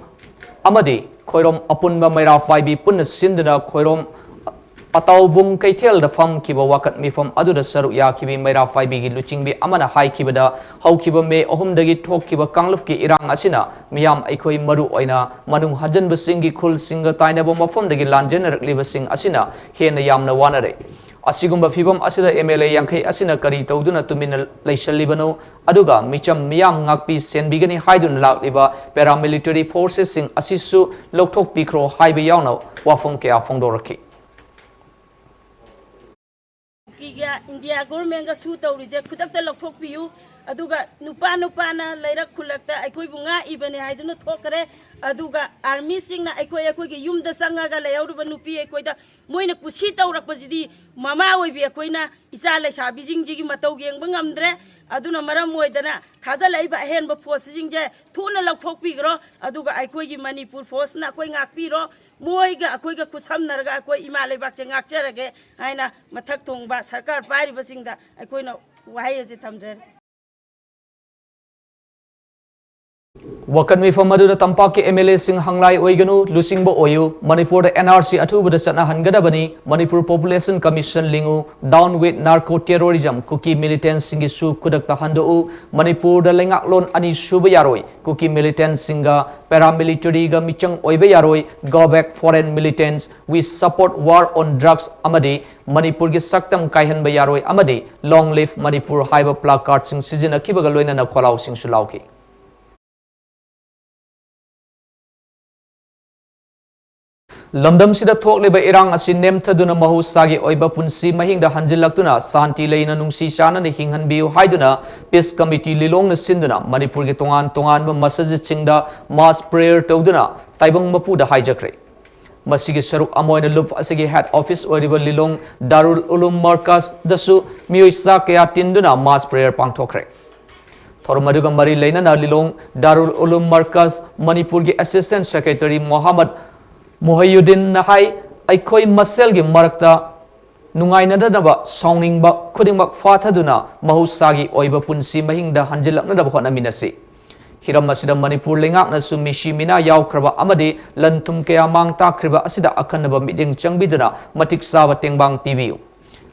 ꯑꯃꯗꯤ ꯈꯣꯏꯔꯣꯝ ꯑꯄꯨꯟꯕ ꯃꯩꯔꯥ ꯄꯥꯏꯕꯤ ꯄꯨꯟꯅ ꯁꯤꯟꯗꯨꯅ ꯈꯣꯏꯔꯣꯝ ꯑꯇꯥꯎꯕꯨꯡ ꯀꯩꯊꯦꯜꯗ ꯐꯝꯈꯤꯕ ꯋꯥꯀꯠ ꯃꯤꯐꯝ ꯑꯗꯨꯗ ꯁꯔꯨꯛ ꯌꯥꯈꯤꯕꯤ ꯃꯩꯔꯥ ꯄꯥꯏꯕꯤꯒꯤ ꯂꯨꯆꯤꯡꯕꯤ ꯑꯃꯅ ꯍꯥꯏꯈꯤꯕꯗ, ꯍꯧꯈꯤꯕ ꯃꯦ ꯑꯍꯨꯝꯗꯒꯤ ꯊꯣꯛꯈꯤꯕ ꯀꯥꯡꯂꯨꯞꯀꯤ ꯏꯔꯥꯡ ꯑꯁꯤꯅ ꯃꯤꯌꯥꯝ ꯑꯩꯈꯣꯏ, ꯃꯔꯨ ꯑꯣꯏꯅ ꯃꯅꯨꯡ ꯍꯟꯖꯟꯕꯁꯤꯡꯒꯤ ꯈꯨꯜꯁꯤꯡꯒ ꯇꯥꯏꯅꯕ ꯃꯐꯝꯗꯒꯤ ꯂꯥꯟꯖꯦꯟꯅꯔꯛꯂꯤꯕꯁꯤꯡ ꯑꯁꯤꯅ ꯍꯦꯟꯅ ꯌꯥꯝꯅ ꯋꯥꯅꯔꯦ꯫ ꯑꯁꯤꯒꯨꯝꯕ ꯐꯤꯚꯝ ꯑꯁꯤꯗ M L A ꯌꯥꯡꯈꯩ ꯑꯁꯤꯅ ꯀꯔꯤ ꯇꯧꯗꯨꯅ ꯇꯨꯃꯤꯟꯅ ꯂꯩꯁꯜꯂꯤꯕꯅꯣ? ꯑꯗꯨꯒ ꯃꯤꯆꯝ ꯃꯤꯌꯥꯝ ꯉꯥꯛꯄꯤ ꯁꯦꯟꯕꯤꯒꯅꯤ ꯍꯥꯏꯗꯨꯅ ꯂꯥꯛꯂꯤꯕ paramilitary forces ꯁꯤꯡ ꯑꯁꯤꯁꯨ ꯂꯧꯊꯣꯛꯄꯤꯈ꯭ꯔꯣ ꯍꯥꯏꯕ ꯌꯥꯎꯅ ꯋꯥꯐꯝ ꯀꯌꯥ ꯐꯣꯡꯗꯣꯔꯛꯈꯤ꯫ ꯀꯨꯀꯤꯒ ꯏꯟꯗꯤꯌꯥ ꯒꯣꯔꯃꯦꯟꯒ ꯁꯨ ꯇꯧꯔꯤꯁꯦ ꯈꯨꯗꯛꯇ ꯂꯧꯊꯣꯛꯄꯤꯌꯨ꯫ ꯑꯗꯨꯒ ꯅꯨꯄꯥ ꯅꯨꯄꯥꯅ ꯂꯩꯔꯛ ꯈꯨꯜꯂꯛꯇ ꯑꯩꯈꯣꯏꯕꯨ ꯉꯥꯛꯏꯕꯅꯦ ꯍꯥꯏꯗꯨꯅ ꯊꯣꯛꯈ꯭ꯔꯦ꯫ ꯑꯗꯨꯒ ꯑꯥꯔꯃꯤꯁꯤꯡꯅ ꯑꯩꯈꯣꯏ ꯑꯩꯈꯣꯏꯒꯤ ꯌꯨꯝꯗ ꯆꯪꯉꯒ ꯂꯩꯍꯧꯔꯤꯕ ꯅꯨꯄꯤ ꯑꯩꯈꯣꯏꯗ ꯃꯣꯏꯅ ꯀꯨꯁꯤ ꯇꯧꯔꯛꯄꯁꯤꯗꯤ ꯃꯃꯥ ꯑꯣꯏꯕꯤ ꯑꯩꯈꯣꯏꯅ ꯏꯆꯥ ꯂꯩꯁꯥꯕꯤꯁꯤꯡꯁꯤꯒꯤ ꯃꯇꯧ ꯌꯦꯡꯕ ꯉꯝꯗ꯭ꯔꯦ꯫ ꯑꯗꯨꯅ ꯃꯔꯝ ꯑꯣꯏꯗꯅ ꯊꯥꯖꯜꯂꯛꯏꯕ ꯑꯍꯦꯟꯕ ꯐꯣꯔꯁꯁꯤꯡꯁꯦ ꯊꯨꯅ ꯂꯧꯊꯣꯛꯄꯤꯈ꯭ꯔꯣ꯫ ꯑꯗꯨꯒ ꯑꯩꯈꯣꯏꯒꯤ ꯃꯅꯤꯄꯨꯔ ꯐꯣꯔꯁꯅ ꯑꯩꯈꯣꯏ ꯉꯥꯛꯄꯤꯔꯣ꯫ ꯃꯣꯏꯒ ꯑꯩꯈꯣꯏꯒ ꯈꯨꯠꯁꯝꯅꯔꯒ ꯑꯩꯈꯣꯏ ꯏꯃꯥ ꯂꯩꯕꯥꯛꯁꯦ ꯉꯥꯛꯆꯔꯒꯦ ꯍꯥꯏꯅ ꯃꯊꯛ ꯊꯣꯡꯕ ꯁꯔꯀꯥꯔ ꯄꯥꯏꯔꯤꯕꯁꯤꯡꯗ ꯑꯩꯈꯣꯏꯅ ꯋꯥꯍꯩ ꯑꯁꯤ ꯊꯝꯖꯔꯤ꯫ ꯋꯥꯀꯠ ꯃꯤꯐꯝ ꯑꯗꯨꯗ ꯇꯝꯄꯥꯛꯀꯤ ꯑꯦꯝ ꯑꯦꯜ ꯑꯦꯁꯤꯡ ꯍꯪꯂꯥꯏ ꯑꯣꯏꯒꯅꯨ, ꯂꯨꯆꯤꯡꯕ ꯑꯣꯏꯌꯨ, ꯃꯅꯤꯄꯨꯔꯗ ꯑꯦꯟ ꯑꯥꯔ ꯁꯤ ꯑꯊꯨꯕꯗ ꯆꯠꯅꯍꯟꯒꯗꯕꯅꯤ, ꯃꯅꯤꯄꯨꯔ ꯄꯣꯄꯨꯂꯦꯁꯟ ꯀꯃꯤꯁꯟ ꯂꯤꯡꯉꯨ, down with narco terrorism, Kuki ꯃꯤꯂꯤꯇꯦꯟꯁꯤꯡꯒꯤꯁꯨ ꯈꯨꯗꯛꯇ ꯍꯟꯗꯣꯛꯎ, ꯃꯅꯤꯄꯨꯔꯗ ꯂꯩꯉꯥꯛꯂꯣꯟ ꯑꯅꯤ ꯁꯨꯕ ꯌꯥꯔꯣꯏ, ꯀꯨꯀꯤ ꯃꯤꯂꯤꯇꯦꯟꯁꯤꯡꯒ ꯄꯦꯔꯥꯃꯤꯂꯤꯇꯔꯤꯒ ꯃꯤꯆꯪ ꯑꯣꯏꯕ ꯌꯥꯔꯣꯏ, go back foreign militants, we support war on drugs ꯑꯃꯗꯤ ꯃꯅꯤꯄꯨꯔꯒꯤ ꯁꯛꯇꯝ ꯀꯥꯏꯍꯟꯕ ꯌꯥꯔꯣꯏ ꯑꯃꯗꯤ Long Live Manipur ꯍꯥꯏꯕ ꯄ꯭ꯂꯥꯀꯥꯔꯗꯁꯤꯡ ꯁꯤꯖꯤꯟꯅꯈꯤꯕꯒ ꯂꯣꯏꯅꯅ ꯈꯣꯜꯂꯥꯎꯁꯤꯡꯁꯨ ꯂꯥꯎꯈꯤ꯫ ꯂꯝꯗꯝꯁꯤꯗ ꯊꯣꯛꯂꯤꯕ ꯏꯔꯥꯡ ꯑꯁꯤ ꯅꯦꯝꯊꯗꯨꯅ ꯃꯍꯧꯁꯥꯒꯤ ꯑꯣꯏꯕ ꯄꯨꯟꯁꯤ ꯃꯍꯤꯡꯗ ꯍꯟꯖꯤꯜꯂꯛꯇꯨꯅ ꯁꯥꯟꯇꯤ ꯂꯩꯅ ꯅꯨꯡꯁꯤ ꯆꯥꯟꯅꯅ ꯍꯤꯡꯍꯟꯕꯤꯌꯨ ꯍꯥꯏꯗꯨꯅ ꯄꯤꯁ ꯀꯃꯤꯇꯤ ꯂꯤꯂꯣꯡꯅ ꯁꯤꯟꯗꯨꯅ ꯃꯅꯤꯄꯨꯔꯒꯤ ꯇꯣꯉꯥꯟ ꯇꯣꯉꯥꯟꯕ ꯃꯁꯖꯤꯗꯁꯤꯡꯗ ꯃꯥꯁ ꯄ꯭ꯔꯦꯌꯔ ꯇꯧꯗꯨꯅ ꯇꯥꯏꯕꯪ ꯃꯄꯨꯗ ꯍꯥꯏꯖꯈ꯭ꯔꯦ꯫ ꯃꯁꯤꯒꯤ ꯁꯔꯨꯛ ꯑꯃ ꯑꯣꯏꯅ ꯂꯨꯞ ꯑꯁꯤꯒꯤ ꯍꯦꯗ ꯑꯣꯐꯤꯁ ꯑꯣꯏꯔꯤꯕ ꯂꯤꯂꯣꯡ ꯗꯥꯔꯨꯜ ꯎꯂꯨꯝ ꯃꯔꯀꯖꯗꯁꯨ ꯃꯤꯑꯣꯏ ꯆꯥ ꯀꯌꯥ ꯇꯤꯟꯗꯨꯅ ꯃꯥꯁ ꯄ꯭ꯔꯦꯌꯔ ꯄꯥꯡꯊꯣꯛꯈ꯭ꯔꯦ꯫ ꯊꯧꯔꯝ ꯑꯗꯨꯒ ꯃꯔꯤ ꯂꯩꯅꯅ ꯂꯤꯂꯣꯡ ꯗꯥꯔꯨꯜ ꯎꯂꯨꯝ ꯃꯔꯀꯖ ꯃꯅꯤꯄꯨꯔꯒꯤ ꯑꯦꯁꯤꯁꯇꯦꯟ ꯁꯦꯀ꯭ꯔꯦꯇꯔꯤ ꯃꯣꯍꯝꯃꯗ ꯃꯣꯍꯌꯨꯗꯤꯟꯅ ꯍꯥꯏ, ꯑꯩꯈꯣꯏ ꯃꯁꯦꯜꯒꯤ ꯃꯔꯛꯇ ꯅꯨꯡꯉꯥꯏꯅꯗꯅꯕ, ꯁꯥꯎꯅꯤꯡꯕ ꯈꯨꯗꯤꯡꯃꯛ ꯐꯥꯊꯗꯨꯅ ꯃꯍꯧꯁꯥꯒꯤ ꯑꯣꯏꯕ ꯄꯨꯟꯁꯤ ꯃꯍꯤꯡꯗ ꯍꯟꯖꯤꯜꯂꯛꯅꯅꯕ ꯍꯣꯠꯅꯃꯤꯟꯅꯁꯤ꯫ ꯍꯤꯔꯝ ꯑꯁꯤꯗ ꯃꯅꯤꯄꯨꯔ ꯂꯩꯉꯥꯛꯅꯁꯨ ꯃꯤꯁꯤ ꯃꯤꯅꯥ ꯌꯥꯎꯈ꯭ꯔꯕ ꯑꯃꯗꯤ ꯂꯟ ꯊꯨꯝ ꯀꯌꯥ ꯃꯥꯡ ꯇꯥꯛꯈ꯭ꯔꯤꯕ ꯑꯁꯤꯗ ꯑꯈꯟꯅꯕ ꯃꯤꯠꯌꯦꯡ ꯆꯪꯕꯤꯗꯨꯅ ꯃꯇꯤꯛ ꯆꯥꯕ ꯇꯦꯡꯕꯥꯡ ꯄꯤꯕꯤꯌꯨ꯫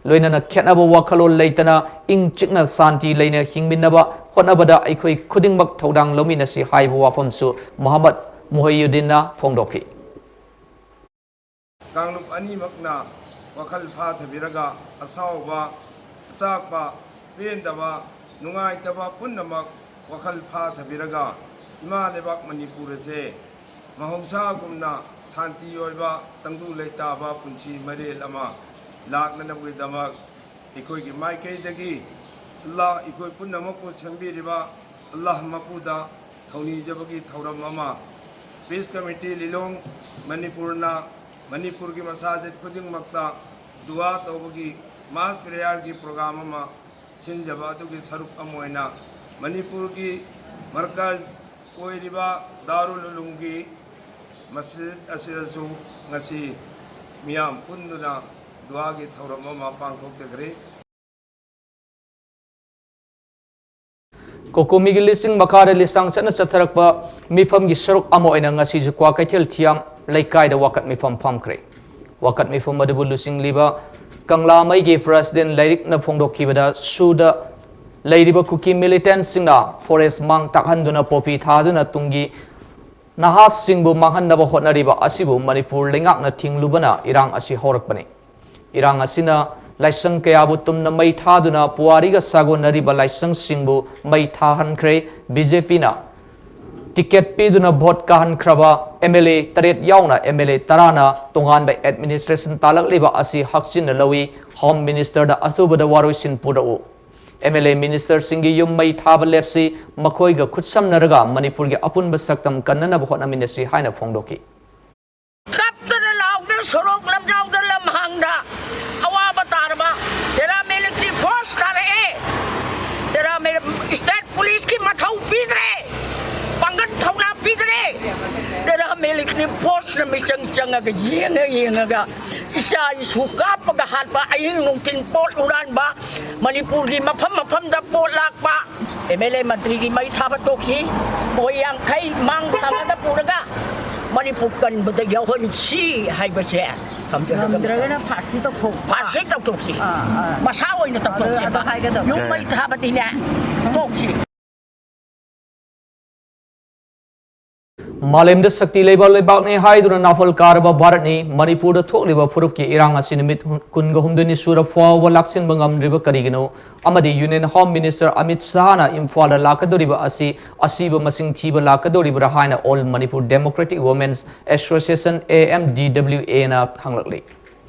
ꯂꯣꯏꯅꯅ ꯈꯦꯠꯅꯕ ꯋꯥꯈꯜꯂꯣꯟ ꯂꯩꯇꯅ ꯏꯪ ꯆꯤꯛꯅ ꯁꯥꯟꯇꯤ ꯂꯩꯅ ꯍꯤꯡꯃꯤꯟꯅꯕ ꯍꯣꯠꯅꯕꯗ ꯑꯩꯈꯣꯏ ꯈꯨꯗꯤꯡꯃꯛ ꯊꯧꯗꯥꯡ ꯂꯧꯃꯤꯟꯅꯁꯤ ꯍꯥꯏꯕ ꯋꯥꯐꯝꯁꯨ ꯃꯣꯍꯝꯃꯗ ꯃꯣꯍꯌꯨꯗꯤꯟꯅ ꯐꯣꯡꯗꯣꯛꯈꯤ꯫ ꯀꯥꯡꯂꯨꯞ ꯑꯅꯤꯃꯛꯅ ꯋꯥꯈꯜ ꯐꯥꯊꯕꯤꯔꯒ ꯑꯁꯥꯎꯕ, ꯑꯆꯥꯛꯄ, ꯄꯦꯟꯗꯕ, ꯅꯨꯡꯉꯥꯏꯇꯕ ꯄꯨꯝꯅꯃꯛ ꯋꯥꯈꯜ ꯐꯥꯊꯕꯤꯔꯒ ꯏꯃꯥ ꯂꯩꯕꯥꯛ ꯃꯅꯤꯄꯨꯔ ꯑꯁꯦ ꯃꯍꯧꯁꯥꯒꯨꯝꯅ ꯁꯥꯟꯇꯤ ꯑꯣꯏꯕ, ꯇꯪꯗꯨ ꯂꯩꯇꯥꯕ ꯄꯨꯟꯁꯤ ꯃꯔꯦꯜ ꯑꯃ ꯂꯥꯛꯅꯅꯕꯒꯤꯗꯃꯛ ꯑꯩꯈꯣꯏꯒꯤ ꯃꯥꯏꯀꯩꯗꯒꯤ ꯑꯜꯂꯥꯍ ꯑꯩꯈꯣꯏ ꯄꯨꯝꯅꯃꯛꯄꯨ ꯁꯦꯝꯕꯤꯔꯤꯕ ꯑꯜꯂꯥꯍ ꯃꯄꯨꯗ ꯊꯧꯅꯤꯖꯕꯒꯤ ꯊꯧꯔꯝ ꯑꯃ ꯄꯤꯁ ꯀꯃꯤꯇꯤ ꯂꯤꯂꯣꯡ ꯃꯅꯤꯄꯨꯔꯅ ꯃꯅꯤꯄꯨꯔꯒꯤ ꯃꯁꯥꯖꯤꯠ ꯈꯨꯗꯤꯡꯃꯛꯇ ꯗꯨꯋꯥ ꯇꯧꯕꯒꯤ ꯃꯥꯁ ꯄ꯭ꯔꯦꯌꯔꯒꯤ ꯄ꯭ꯔꯣꯒ꯭ꯔꯥꯝ ꯑꯃ ꯁꯤꯟꯖꯕ ꯑꯗꯨꯒꯤ ꯁꯔꯨꯛ ꯑꯃ ꯑꯣꯏꯅ ꯃꯅꯤꯄꯨꯔꯒꯤ ꯃꯔꯀꯖ ꯑꯣꯏꯔꯤꯕ ꯗꯥꯔꯨꯜ ꯎꯂꯨꯝꯒꯤ ꯃꯁꯖꯤꯗ ꯑꯁꯤꯗꯁꯨ ꯉꯁꯤ ꯃꯤꯌꯥꯝ ꯄꯨꯟꯗꯨꯅ ꯗꯨꯋꯥꯒꯤ ꯊꯧꯔꯝ ꯑꯃ ꯄꯥꯡꯊꯣꯛꯆꯈ꯭ꯔꯦ꯫ ꯀꯣꯀꯣꯃꯤꯒꯤ ꯂꯤꯁꯤꯡ ꯃꯈꯥꯗ ꯂꯤꯁꯥꯡ ꯆꯠꯅ ꯆꯠꯊꯔꯛꯄ ꯃꯤꯐꯝꯒꯤ ꯁꯔꯨꯛ ꯑꯃ ꯑꯣꯏꯅ ꯉꯁꯤꯁꯨ ꯀ꯭ꯋꯥꯀꯩꯊꯦꯜ ꯊꯤꯌꯥꯝ ꯂꯩꯀꯥꯏꯗ ꯋꯥꯀꯠ ꯃꯤꯐꯝ ꯐꯝꯈ꯭ꯔꯦ꯫ ꯋꯥꯀꯠ ꯃꯤꯐꯝ ꯑꯗꯨꯕꯨ ꯂꯨꯆꯤꯡꯂꯤꯕ ꯀꯪꯂꯥꯃꯩꯒꯤ ꯄ꯭ꯔꯁꯤꯗꯦꯟ ꯂꯩꯔꯤꯛꯅ ꯐꯣꯡꯗꯣꯛꯈꯤꯕꯗ, ꯁꯨꯗ ꯂꯩꯔꯤꯕ ꯀꯨꯀꯤ ꯃꯤꯂꯤꯇꯦꯟꯠꯁꯤꯡꯅ ꯐꯣꯔꯦꯁ ꯃꯥꯡ ꯇꯥꯛꯍꯟꯗꯨꯅ ꯄꯣꯄꯤ ꯊꯥꯗꯨꯅ ꯇꯨꯡꯒꯤ ꯅꯍꯥꯁꯤꯡꯕꯨ ꯃꯥꯡꯍꯟꯅꯕ ꯍꯣꯠꯅꯔꯤꯕ ꯑꯁꯤꯕꯨ ꯃꯅꯤꯄꯨꯔ ꯂꯩꯉꯥꯛꯅ ꯊꯤꯡꯂꯨꯕꯅ ꯏꯔꯥꯡ ꯑꯁꯤ ꯍꯧꯔꯛꯄꯅꯤ꯫ ꯏꯔꯥꯡ ꯑꯁꯤꯅ ꯂꯥꯏꯁꯪ ꯀꯌꯥꯕꯨ ꯇꯨꯝꯅ ꯃꯩ ꯊꯥꯗꯨꯅ ꯄꯨꯋꯥꯔꯤꯒ ꯁꯥꯒꯣꯟꯅꯔꯤꯕ ꯂꯥꯏꯁꯪꯁꯤꯡꯕꯨ ꯃꯩ ꯊꯥꯍꯟꯈ꯭ꯔꯦ꯫ ꯕꯤ ꯖꯦ ꯄꯤꯅ ꯇꯤꯀꯦꯠ ꯄꯤꯗꯨꯅ ꯚꯣꯠ ꯀꯥꯍꯟꯈ꯭ꯔꯕ ꯑꯦꯝ ꯑꯦꯜ ꯑꯦ ꯇꯔꯦꯠ ꯌꯥꯎꯅ ꯑꯦꯝ ꯑꯦꯜ ꯑꯦ ꯇꯔꯥꯅ ꯇꯣꯉꯥꯟꯕ ꯑꯦꯗꯃꯤꯅꯤꯁꯇ꯭ꯔꯦꯁꯟ ꯇꯥꯂꯛꯂꯤꯕ ꯑꯁꯤ ꯍꯛꯆꯤꯟꯅ ꯂꯧꯏ꯫ ꯍꯣꯝ ꯃꯤꯅꯤꯁꯇꯔꯗ ꯑꯊꯨꯕꯗ ꯋꯥꯔꯣꯏꯁꯤꯟ ꯄꯨꯔꯛꯎ꯫ ꯑꯦꯝ ꯑꯦꯜ ꯑꯦ ꯃꯤꯅꯤꯁꯇꯔꯁꯤꯡꯒꯤ ꯌꯨꯝ ꯃꯩ ꯊꯥꯕ ꯂꯦꯞꯁꯤ, ꯃꯈꯣꯏꯒ ꯈꯨꯠꯁꯝꯅꯔꯒ ꯃꯅꯤꯄꯨꯔꯒꯤ ꯑꯄꯨꯟꯕ ꯁꯛꯇꯝ ꯀꯟꯅꯅꯕ ꯍꯣꯠꯅꯃꯤꯟꯅꯁꯤ ꯍꯥꯏꯅ ꯐꯣꯡꯗꯣꯛꯈꯤ꯫ ꯀꯞꯇꯅ ꯂꯥꯎꯗꯅ ꯁꯣꯔꯣꯛ ꯂꯝꯖꯥꯎꯗ ꯂꯝꯍꯥꯡꯗ ꯑꯋꯥꯕ ꯇꯥꯔꯕ ꯄꯦꯔꯥꯃꯤꯂꯤꯇꯔꯤ ꯐꯣꯔꯁ ꯇꯥꯔꯛꯑꯦ꯫ ꯄꯦꯔꯥꯃꯤꯂꯤ-, ꯁ꯭ꯇꯦꯠ ꯄꯨꯂꯤꯁꯀꯤ ꯃꯊꯧ ꯄꯤꯗ꯭ꯔꯦ, ꯄꯥꯡꯒꯜ ꯊꯧꯅꯥ ꯄꯤꯗ꯭ꯔꯦ꯫ ꯄꯦꯔꯥꯃꯤꯂꯤꯇꯔꯤ ꯐꯣꯔꯁꯅ ꯃꯤꯆꯪ ꯆꯪꯉꯒ ꯌꯦꯡꯉ ꯌꯦꯡꯉꯒ ꯏꯆꯥ ꯏꯁꯨ ꯀꯥꯞꯄꯒ ꯍꯥꯠꯄ, ꯑꯍꯤꯡ ꯅꯨꯡꯊꯤꯜ ꯄꯣꯠ ꯍꯨꯔꯥꯟꯕ, ꯃꯅꯤꯄꯨꯔꯒꯤ ꯃꯐꯝ ꯃꯐꯝꯗ ꯄꯣꯠ ꯂꯥꯛꯄ, ꯑꯦꯝ ꯑꯦꯜ ꯑꯦ ꯃꯟꯇ꯭ꯔꯤꯒꯤ ꯃꯩ ꯊꯥꯕ ꯇꯣꯛꯁꯤ, ꯃꯣꯏ ꯌꯥꯡꯈꯩ ꯃꯥꯡ ꯊꯥꯡꯒꯗ ꯄꯨꯔꯒ ꯃꯅꯤꯄꯨꯔ ꯀꯟꯕꯗ ꯌꯥꯎꯍꯟꯁꯤ ꯍꯥꯏꯕꯁꯦ ꯊꯝꯖꯔꯒ ꯉꯝꯗ꯭ꯔꯒꯅ ꯐꯥꯔꯁꯤ ꯇꯧꯊꯣꯛꯄ꯫ ꯐꯥꯔꯁꯤ ꯇꯧꯊꯣꯛꯁꯤ꯫ ꯑꯥ, ꯑꯥ꯫ ꯃꯁꯥ ꯑꯣꯏꯅ ꯑꯗꯨ, ꯑꯗꯨ ꯇꯧꯊꯣꯛꯁꯦꯕ꯫ ꯍꯥꯏꯒꯗꯕ꯫ ꯌꯨꯝ ꯃꯩ ꯊꯥꯕꯗꯤꯅꯦ, ꯇꯣꯛꯁꯤ꯫ ꯃꯥꯂꯦꯝꯗ ꯁꯛꯇꯤ ꯂꯩꯕ ꯂꯩꯕꯥꯛꯅꯤ ꯍꯥꯏꯗꯨꯅ ꯅꯥꯐꯜ ꯀꯥꯔꯕ ꯚꯥꯔꯠꯅꯤ꯫ ꯃꯅꯤꯄꯨꯔꯗ ꯊꯣꯛꯂꯤꯕ ꯐꯨꯔꯨꯞꯀꯤ ꯏꯔꯥꯡ ꯑꯁꯤ ꯅꯨꯃꯤꯠ ꯍꯨ-, ꯀꯨꯟꯒ ꯍꯨꯝꯗꯣꯏꯅꯤ ꯁꯨꯔ ꯐꯥꯎꯕ ꯂꯥꯛꯁꯤꯟꯕ ꯉꯝꯗ꯭ꯔꯤꯕ ꯀꯔꯤꯒꯤꯅꯣ? ꯑꯃꯗꯤ ꯌꯨꯅꯤꯌꯟ ꯍꯣꯝ ꯃꯤꯅꯤꯁꯇꯔ ꯑꯃꯤꯠ ꯁꯥꯍꯅ ꯏꯝꯐꯥꯜꯗ ꯂꯥꯛꯀꯗꯧꯔꯤꯕ ꯑꯁꯤ ꯑꯁꯤꯕ ꯃꯁꯤꯡ ꯊꯤꯕ ꯂꯥꯛꯀꯗꯧꯔꯤꯕ꯭ꯔꯥ ꯍꯥꯏꯅ all Manipur democratic women's association, A M D W ꯑꯦꯅ ꯍꯪꯂꯛꯂꯤ꯫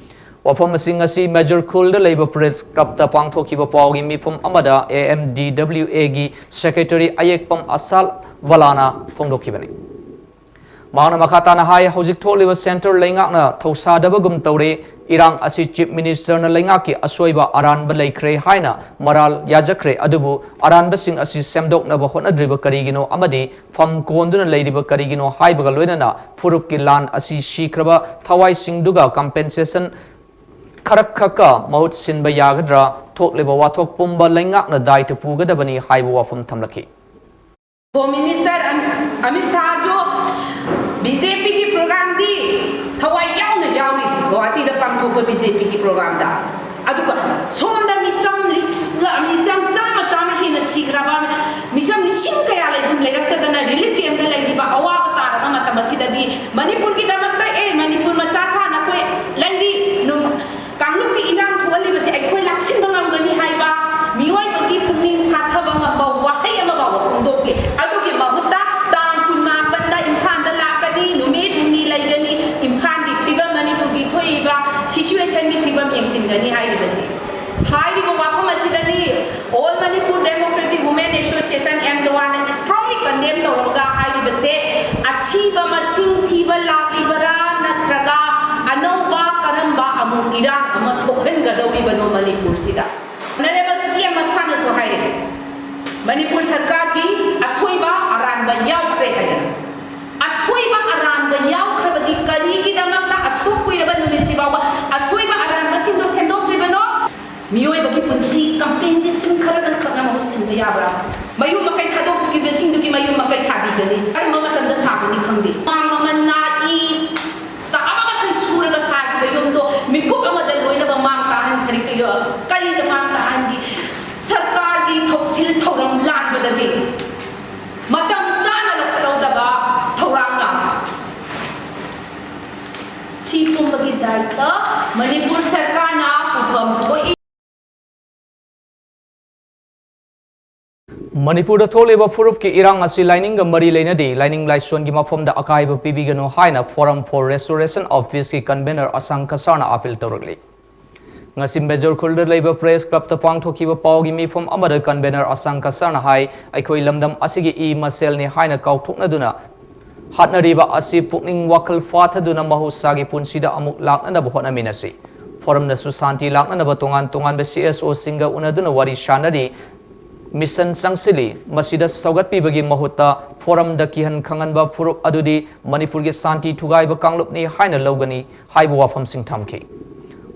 ꯋꯥꯐꯝꯁꯤꯡ ꯑꯁꯤ ꯃꯦꯖꯔ ꯈꯨꯜꯗ ꯂꯩꯕ ꯄ꯭ꯔꯦꯁ ꯀ꯭ꯂꯕꯇ ꯄꯥꯡꯊꯣꯛꯈꯤꯕ ꯄꯥꯎꯒꯤ ꯃꯤꯐꯝ ꯑꯃꯗ ꯑꯦ ꯑꯦꯝ ꯗꯤ ꯗꯕ꯭ꯂꯤꯎ ꯑꯦꯒꯤ ꯁꯦꯀ꯭ꯔꯦꯇꯔꯤ ꯑꯌꯦꯛꯄꯝ ꯑꯁꯥꯜ ꯋꯥꯂꯥꯅ ꯐꯣꯡꯗꯣꯛꯈꯤꯕꯅꯤ꯫ ꯃꯍꯥꯛꯅ ꯃꯈꯥ ꯇꯥꯅ ꯍꯥꯏ, ꯍꯧꯖꯤꯛ ꯊꯣꯛꯂꯤꯕ ꯁꯦꯟꯇꯔ ꯂꯩꯉꯥꯛꯅ ꯊꯧꯁꯥꯗꯕꯒꯨꯝ ꯇꯧꯔꯦ꯫ ꯏꯔꯥꯡ ꯑꯁꯤ ꯆꯤꯐ ꯃꯤꯅꯤꯁꯇꯔꯅ ꯂꯩꯉꯥꯛꯀꯤ ꯑꯁꯣꯏꯕ ꯑꯔꯥꯟꯕ ꯂꯩꯈ꯭ꯔꯦ ꯍꯥꯏꯅ ꯃꯔꯥꯜ ꯌꯥꯖꯈ꯭ꯔꯦ, ꯑꯗꯨꯕꯨ ꯑꯔꯥꯟꯕꯁꯤꯡ ꯑꯁꯤ ꯁꯦꯝꯗꯣꯛꯅꯕ ꯍꯣꯠꯅꯗ꯭ꯔꯤꯕ ꯀꯔꯤꯒꯤꯅꯣ ꯑꯃꯗꯤ ꯐꯝ ꯀꯣꯟꯗꯨꯅ ꯂꯩꯔꯤꯕ ꯀꯔꯤꯒꯤꯅꯣ ꯍꯥꯏꯕꯒ ꯂꯣꯏꯅꯅ ꯐꯨꯔꯨꯞꯀꯤ ꯂꯥꯟ ꯑꯁꯤ ꯁꯤꯈ꯭ꯔꯕ ꯊꯋꯥꯏꯁꯤꯡꯗꯨꯒ ꯀꯝꯄꯦꯟꯁꯦꯁꯟ ꯈꯔꯈꯛꯀ ꯃꯍꯨꯠ ꯁꯤꯟꯕ ꯌꯥꯒꯗ꯭ꯔꯥ? ꯊꯣꯛꯂꯤꯕ ꯋꯥꯊꯣꯛ ꯄꯨꯝꯕ ꯂꯩꯉꯥꯛꯅ ꯗꯥꯏꯇ ꯄꯨꯒꯗꯕꯅꯤ ꯍꯥꯏꯕ ꯋꯥꯐꯝ ꯊꯝꯂꯛꯈꯤ꯫ Home Minister ꯑꯃꯤꯠ ꯁꯥꯍꯁꯨ ꯕꯤ ꯖꯦ ꯄꯤꯒꯤ ꯄ꯭ꯔꯣꯒ꯭ꯔꯥꯝꯗꯤ ꯊꯋꯥꯏ ꯌꯥꯎꯅ ꯌꯥꯎꯔꯤ ꯒꯧꯍꯥꯇꯤꯗ ꯄꯥꯡꯊꯣꯛꯄ ꯕꯤ ꯖꯦ ꯄꯤꯒꯤ ꯄ꯭ꯔꯣꯒ꯭ꯔꯥꯝꯗ꯫ ꯑꯗꯨꯒ ꯁꯣꯝꯗ ꯃꯤꯆꯝ ꯂꯤꯁ-, ꯃꯤꯆꯝ ꯆꯥꯝꯃ ꯆꯥꯝꯃ ꯍꯦꯟꯅ ꯁꯤꯈ꯭ꯔꯕ, ꯃꯤꯆꯝ ꯂꯤꯁꯤꯡ ꯀꯌꯥ ꯂꯩꯐꯝ ꯂꯩꯔꯛꯇꯗꯅ ꯔꯤꯂꯤꯐ ꯀꯦꯝꯞꯇ ꯂꯩꯔꯤꯕ ꯑꯋꯥꯕ ꯇꯥꯔꯕ ꯃꯇꯝ ꯑꯁꯤꯗꯗꯤ ꯃꯅꯤꯄꯨꯔꯒꯤꯗꯃꯛꯇ, "ꯑꯦ, ꯃꯅꯤꯄꯨꯔ ꯃꯆꯥ ꯁꯥ ꯅꯈꯣꯏ ꯂꯩꯔꯤ, ꯅꯨ-, ꯀꯥꯡꯂꯨꯞꯀꯤ ꯏꯔꯥꯡ ꯊꯣꯛꯍꯜꯂꯤꯕꯁꯦ ꯑꯩꯈꯣꯏ ꯂꯥꯛꯁꯤꯟꯕ ꯉꯝꯒꯅꯤ" ꯍꯥꯏꯕ ꯃꯤꯑꯣꯏꯕꯒꯤ ꯄꯨꯛꯅꯤꯡ ꯐꯥꯊꯕ ꯉꯝꯕ ꯋꯥꯍꯩ ꯑꯃ ꯐꯥꯎꯕ ꯐꯣꯡꯗꯣꯛꯇꯦ꯫ ꯑꯗꯨꯒꯤ ꯃꯍꯨꯠꯇ ꯇꯥꯡ ꯀꯨꯟꯃꯥꯄꯟꯗ ꯏꯝꯐꯥꯜꯗ ꯂꯥꯛꯀꯅꯤ, ꯅꯨꯃꯤꯠ ꯍꯨꯝꯅꯤ ꯂꯩꯒꯅꯤ, ꯏꯝꯐꯥꯜꯒꯤ ꯐꯤꯕꯝ, ꯃꯅꯤꯄꯨꯔꯒꯤ ꯊꯣꯛꯏꯕ ꯁꯤꯆꯨꯋꯦꯁꯟꯒꯤ ꯐꯤꯕꯝ ꯌꯦꯡꯁꯤꯟꯒꯅꯤ ꯍꯥꯏꯔꯤꯕꯁꯦ꯫ ꯍꯥꯏꯔꯤꯕ ꯋꯥꯐꯝ ꯑꯁꯤꯗꯅꯤ All Manipur Democratic Women Association, ꯑꯦꯝꯗꯋꯥꯅ strongly condemn ꯇꯧꯔꯒ ꯍꯥꯏꯔꯤꯕꯁꯦ, ꯑꯁꯤꯕ ꯃꯁꯤꯡ ꯊꯤꯕ ꯂꯥꯛꯂꯤꯕꯔꯥ, ꯅꯠꯇ꯭ꯔꯒ ꯑꯅꯧꯕ ꯀꯔꯝꯕ ꯑꯃꯨꯛ ꯏꯔꯥꯡ ꯑꯃ ꯊꯣꯛꯍꯟꯒꯗꯧꯔꯤꯕꯅꯣ ꯃꯅꯤꯄꯨꯔꯁꯤꯗ? Honourable ꯁꯤ ꯑꯦꯝ ꯃꯁꯥꯅꯁꯨ ꯍꯥꯏꯔꯦ, ꯃꯅꯤꯄꯨꯔ ꯁꯔꯀꯥꯔꯒꯤ ꯑꯁꯣꯏꯕ ꯑꯔꯥꯟꯕ ꯌꯥꯎꯈ꯭ꯔꯦ ꯍꯥꯏꯗꯅ꯫ ꯑꯁꯣꯏꯕ ꯑꯔꯥꯟꯕ ꯌꯥꯎꯈ꯭ꯔꯕꯗꯤ ꯀꯔꯤꯒꯤꯗꯃꯛꯇ ꯑꯁꯨꯛ ꯀꯨꯏꯔꯕ ꯅꯨꯃꯤꯠꯁꯤ ꯐꯥꯎꯕ ꯑꯁꯣꯏꯕ ꯑꯔꯥꯟꯕꯁꯤꯡꯗꯣ ꯁꯦꯝꯗꯣꯛꯇ꯭ꯔꯤꯕꯅꯣ? ꯃꯤꯑꯣꯏꯕꯒꯤ ꯄꯨꯟꯁꯤ compensation ꯈꯔ ꯈꯛꯅ ꯃꯍꯨꯠ ꯁꯤꯟꯕ ꯌꯥꯕ꯭ꯔꯥ? ꯃꯌꯨꯝ ꯃꯀꯩ ꯊꯥꯗꯣꯛꯈꯤꯕꯁꯤꯡꯗꯨꯒꯤ ꯃꯌꯨꯝ ꯃꯀꯩ ꯁꯥꯕꯤꯒꯅꯤ꯫ ꯀꯔꯝꯕ ꯃꯇꯝꯗ ꯁꯥꯒꯅꯤ ꯈꯪꯗꯦ꯫ ꯃꯥꯡ ꯃꯃꯜ ꯅꯥꯏ, ꯇꯥꯕ ꯃꯈꯩ ꯁꯨꯔꯒ ꯁꯥꯈꯤꯕ ꯌꯨꯝꯗꯣ ꯃꯤꯀꯨꯞ ꯑꯃꯗ ꯂꯣꯏꯅꯃꯛ ꯃꯥꯡ ꯇꯥꯍꯟꯈ꯭ꯔꯦ꯫ ꯀꯩ-, ꯀꯔꯤꯗ ꯃꯥꯡ ꯇꯥꯍꯟꯈꯤ? ꯁꯔꯀꯥꯔꯒꯤ ꯊꯧꯁꯤꯜ ꯊꯧꯔꯝ ꯂꯥꯟꯕꯗꯒꯤ꯫ ꯃꯇꯝ ꯆꯥꯅ ꯂꯧꯈꯠꯍꯧꯗꯕ ꯊꯧꯔꯥꯡꯅ꯫ ꯁꯤ ꯄꯨꯝꯕꯒꯤ ꯗꯥꯏꯇ ꯃꯅꯤꯄꯨꯔ ꯁꯔꯀꯥꯔꯅ ꯄꯨꯐꯝ ꯊꯣꯛꯏ꯫ ꯃꯅꯤꯄꯨꯔꯗ ꯊꯣꯛꯂꯤꯕ ꯐꯨꯔꯨꯞꯀꯤ ꯏꯔꯥꯡ ꯑꯁꯤ ꯂꯥꯏꯅꯤꯡꯒ ꯃꯔꯤ ꯂꯩꯅꯗꯦ, ꯂꯥꯏꯅꯤꯡ ꯂꯥꯏꯁꯣꯟꯒꯤ ꯃꯐꯝꯗ ꯑꯀꯥꯏꯕ ꯄꯤꯕꯤꯒꯅꯨ ꯍꯥꯏꯅ Forum for Restoration of Peace ꯀꯤ convener ꯑꯁꯥꯡ ꯀꯁꯥꯔꯅ appeal ꯇꯧꯔꯛꯂꯤ꯫ ꯉꯁꯤ ꯃꯦꯖꯣꯔ ꯈꯨꯜꯗ ꯂꯩꯕ ꯄ꯭ꯔꯦꯁ ꯀ꯭ꯂꯕꯇ ꯄꯥꯡꯊꯣꯛꯈꯤꯕ ꯄꯥꯎꯒꯤ ꯃꯤꯐꯝ ꯑꯃꯗ convener ꯑꯁꯥꯡ ꯀꯁꯥꯔꯅ ꯍꯥꯏ, ꯑꯩꯈꯣꯏ ꯂꯝꯗꯝ ꯑꯁꯤꯒꯤ ꯏ ꯃꯁꯦꯜꯅꯤ ꯍꯥꯏꯅ ꯀꯥꯎꯊꯣꯛꯅꯗꯨꯅ ꯍꯥꯠꯅꯔꯤꯕ ꯑꯁꯤ ꯄꯨꯛꯅꯤꯡ ꯋꯥꯈꯜ ꯐꯥꯊꯗꯨꯅ ꯃꯍꯧꯁꯥꯒꯤ ꯄꯨꯟꯁꯤꯗ ꯑꯃꯨꯛ ꯂꯥꯛꯅꯅꯕ ꯍꯣꯠꯅꯃꯤꯟꯅꯁꯤ꯫ Forumꯅꯁꯨ ꯁꯥꯟꯇꯤ ꯂꯥꯛꯅꯅꯕ ꯇꯣꯉꯥꯟ ꯇꯣꯉꯥꯟꯕ C S Oꯁꯤꯡꯒ ꯎꯅꯗꯨꯅ ꯋꯥꯔꯤ ꯁꯥꯟꯅꯔꯤ꯫ ꯃꯤꯁꯟ ꯆꯪꯁꯤꯜꯂꯤ꯫ ꯃꯁꯤꯗ ꯁꯧꯒꯠꯄꯤꯕꯒꯤ ꯃꯍꯨꯠꯇ Forumꯗ ꯀꯤꯍꯟ ꯈꯪꯍꯟꯕ ꯐꯨꯔꯨꯞ ꯑꯗꯨꯗꯤ ꯃꯅꯤꯄꯨꯔꯒꯤ ꯁꯥꯟꯇꯤ ꯊꯨꯒꯥꯏꯕ ꯀꯥꯡꯂꯨꯞꯅꯤ ꯍꯥꯏꯅ ꯂꯧꯒꯅꯤ ꯍꯥꯏꯕ ꯋꯥꯐꯝꯁꯤꯡ ꯊꯝꯈꯤ꯫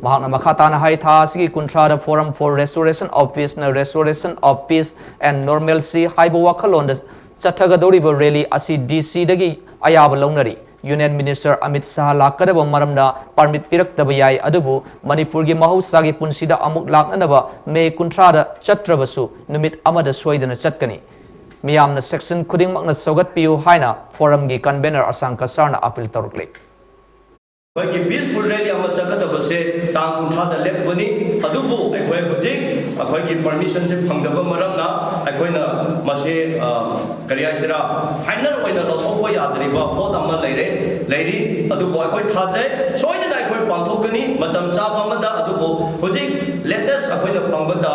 ꯃꯍꯥꯛꯅ ꯃꯈꯥ ꯇꯥꯅ ꯍꯥꯏ, ꯊꯥ ꯑꯁꯤꯒꯤ ꯀꯨꯟꯊ꯭ꯔꯥꯗ Forum for Restoration of Peace ꯅ Restoration of Peace and Normalcy ꯍꯥꯏꯕ ꯋꯥꯈꯜꯂꯣꯟꯗ ꯆꯠꯊꯒꯗꯧꯔꯤꯕ ꯔꯦꯂꯤ ꯑꯁꯤ D C ꯗꯒꯤ ꯑꯌꯥꯕ ꯂꯧꯅꯔꯤ꯫ ꯌꯨꯅꯤꯌꯟ ꯃꯤꯅꯤꯁꯇꯔ ꯑꯃꯤꯠ ꯁꯥꯍ ꯂꯥꯛꯀꯗꯕ ꯃꯔꯝꯅ ꯄꯥꯔꯃꯤꯠ ꯄꯤꯔꯛꯇꯕ ꯌꯥꯏ, ꯑꯗꯨꯕꯨ ꯃꯅꯤꯄꯨꯔꯒꯤ ꯃꯍꯧꯁꯥꯒꯤ ꯄꯨꯟꯁꯤꯗ ꯑꯃꯨꯛ ꯂꯥꯛꯅꯅꯕ ꯃꯦ ꯀꯨꯟꯊ꯭ꯔꯥꯗ ꯆꯠꯇ꯭ꯔꯕꯁꯨ ꯅꯨꯃꯤꯠ ꯑꯃꯗ ꯁꯣꯏꯗꯅ ꯆꯠꯀꯅꯤ꯫ ꯃꯤꯌꯥꯝꯅ ꯁꯦꯛꯁꯟ ꯈꯨꯗꯤꯡꯃꯛꯅ ꯁꯧꯒꯠꯄꯤꯌꯨ ꯍꯥꯏꯅ ꯐꯣꯔꯝꯒꯤ ꯀꯟꯚꯦꯅꯔ ꯑꯁꯥꯡ ꯀꯁꯥꯔꯅ ꯑꯄꯤꯜ ꯇꯧꯔꯛꯂꯤ꯫ ꯑꯩꯈꯣꯏꯒꯤ ꯄꯤꯁꯐꯨꯜ ꯔꯦꯂꯤ ꯑꯃ ꯆꯠꯀꯗꯕꯁꯦ ꯇꯥꯡ ꯀꯨꯟꯊ꯭ꯔꯥꯗ ꯂꯦꯞꯄꯅꯤ꯫ ꯑꯗꯨꯕꯨ ꯑꯩꯈꯣꯏ ꯍꯧꯖꯤꯛ ꯑꯩꯈꯣꯏꯒꯤ ꯄꯔꯃꯤꯁꯟꯁꯦ ꯐꯪꯗꯕ ꯃꯔꯝꯅ ꯑꯩꯈꯣꯏꯅ ꯃꯁꯤ, ꯑ, ꯀꯔꯤ ꯍꯥꯏꯁꯤꯔꯥ, ꯐꯥꯏꯅꯦꯜ ꯑꯣꯏꯅ ꯂꯧꯊꯣꯛꯄ ꯌꯥꯗ꯭ꯔꯤꯕ ꯄꯣꯠ ꯑꯃ ꯂꯩꯔꯦ, ꯂꯩꯔꯤ꯫ ꯑꯗꯨꯕꯨ ꯑꯩꯈꯣꯏ ꯊꯥꯖꯩ, ꯁꯣꯏꯗꯅ ꯑꯩꯈꯣꯏ ꯄꯥꯡꯊꯣꯛꯀꯅꯤ ꯃꯇꯝ ꯆꯥꯕ ꯑꯃꯗ꯫ ꯑꯗꯨꯕꯨ ꯍꯧꯖꯤꯛ ꯂꯦꯇꯦꯁ ꯑꯩꯈꯣꯏꯅ ꯐꯪꯕꯗ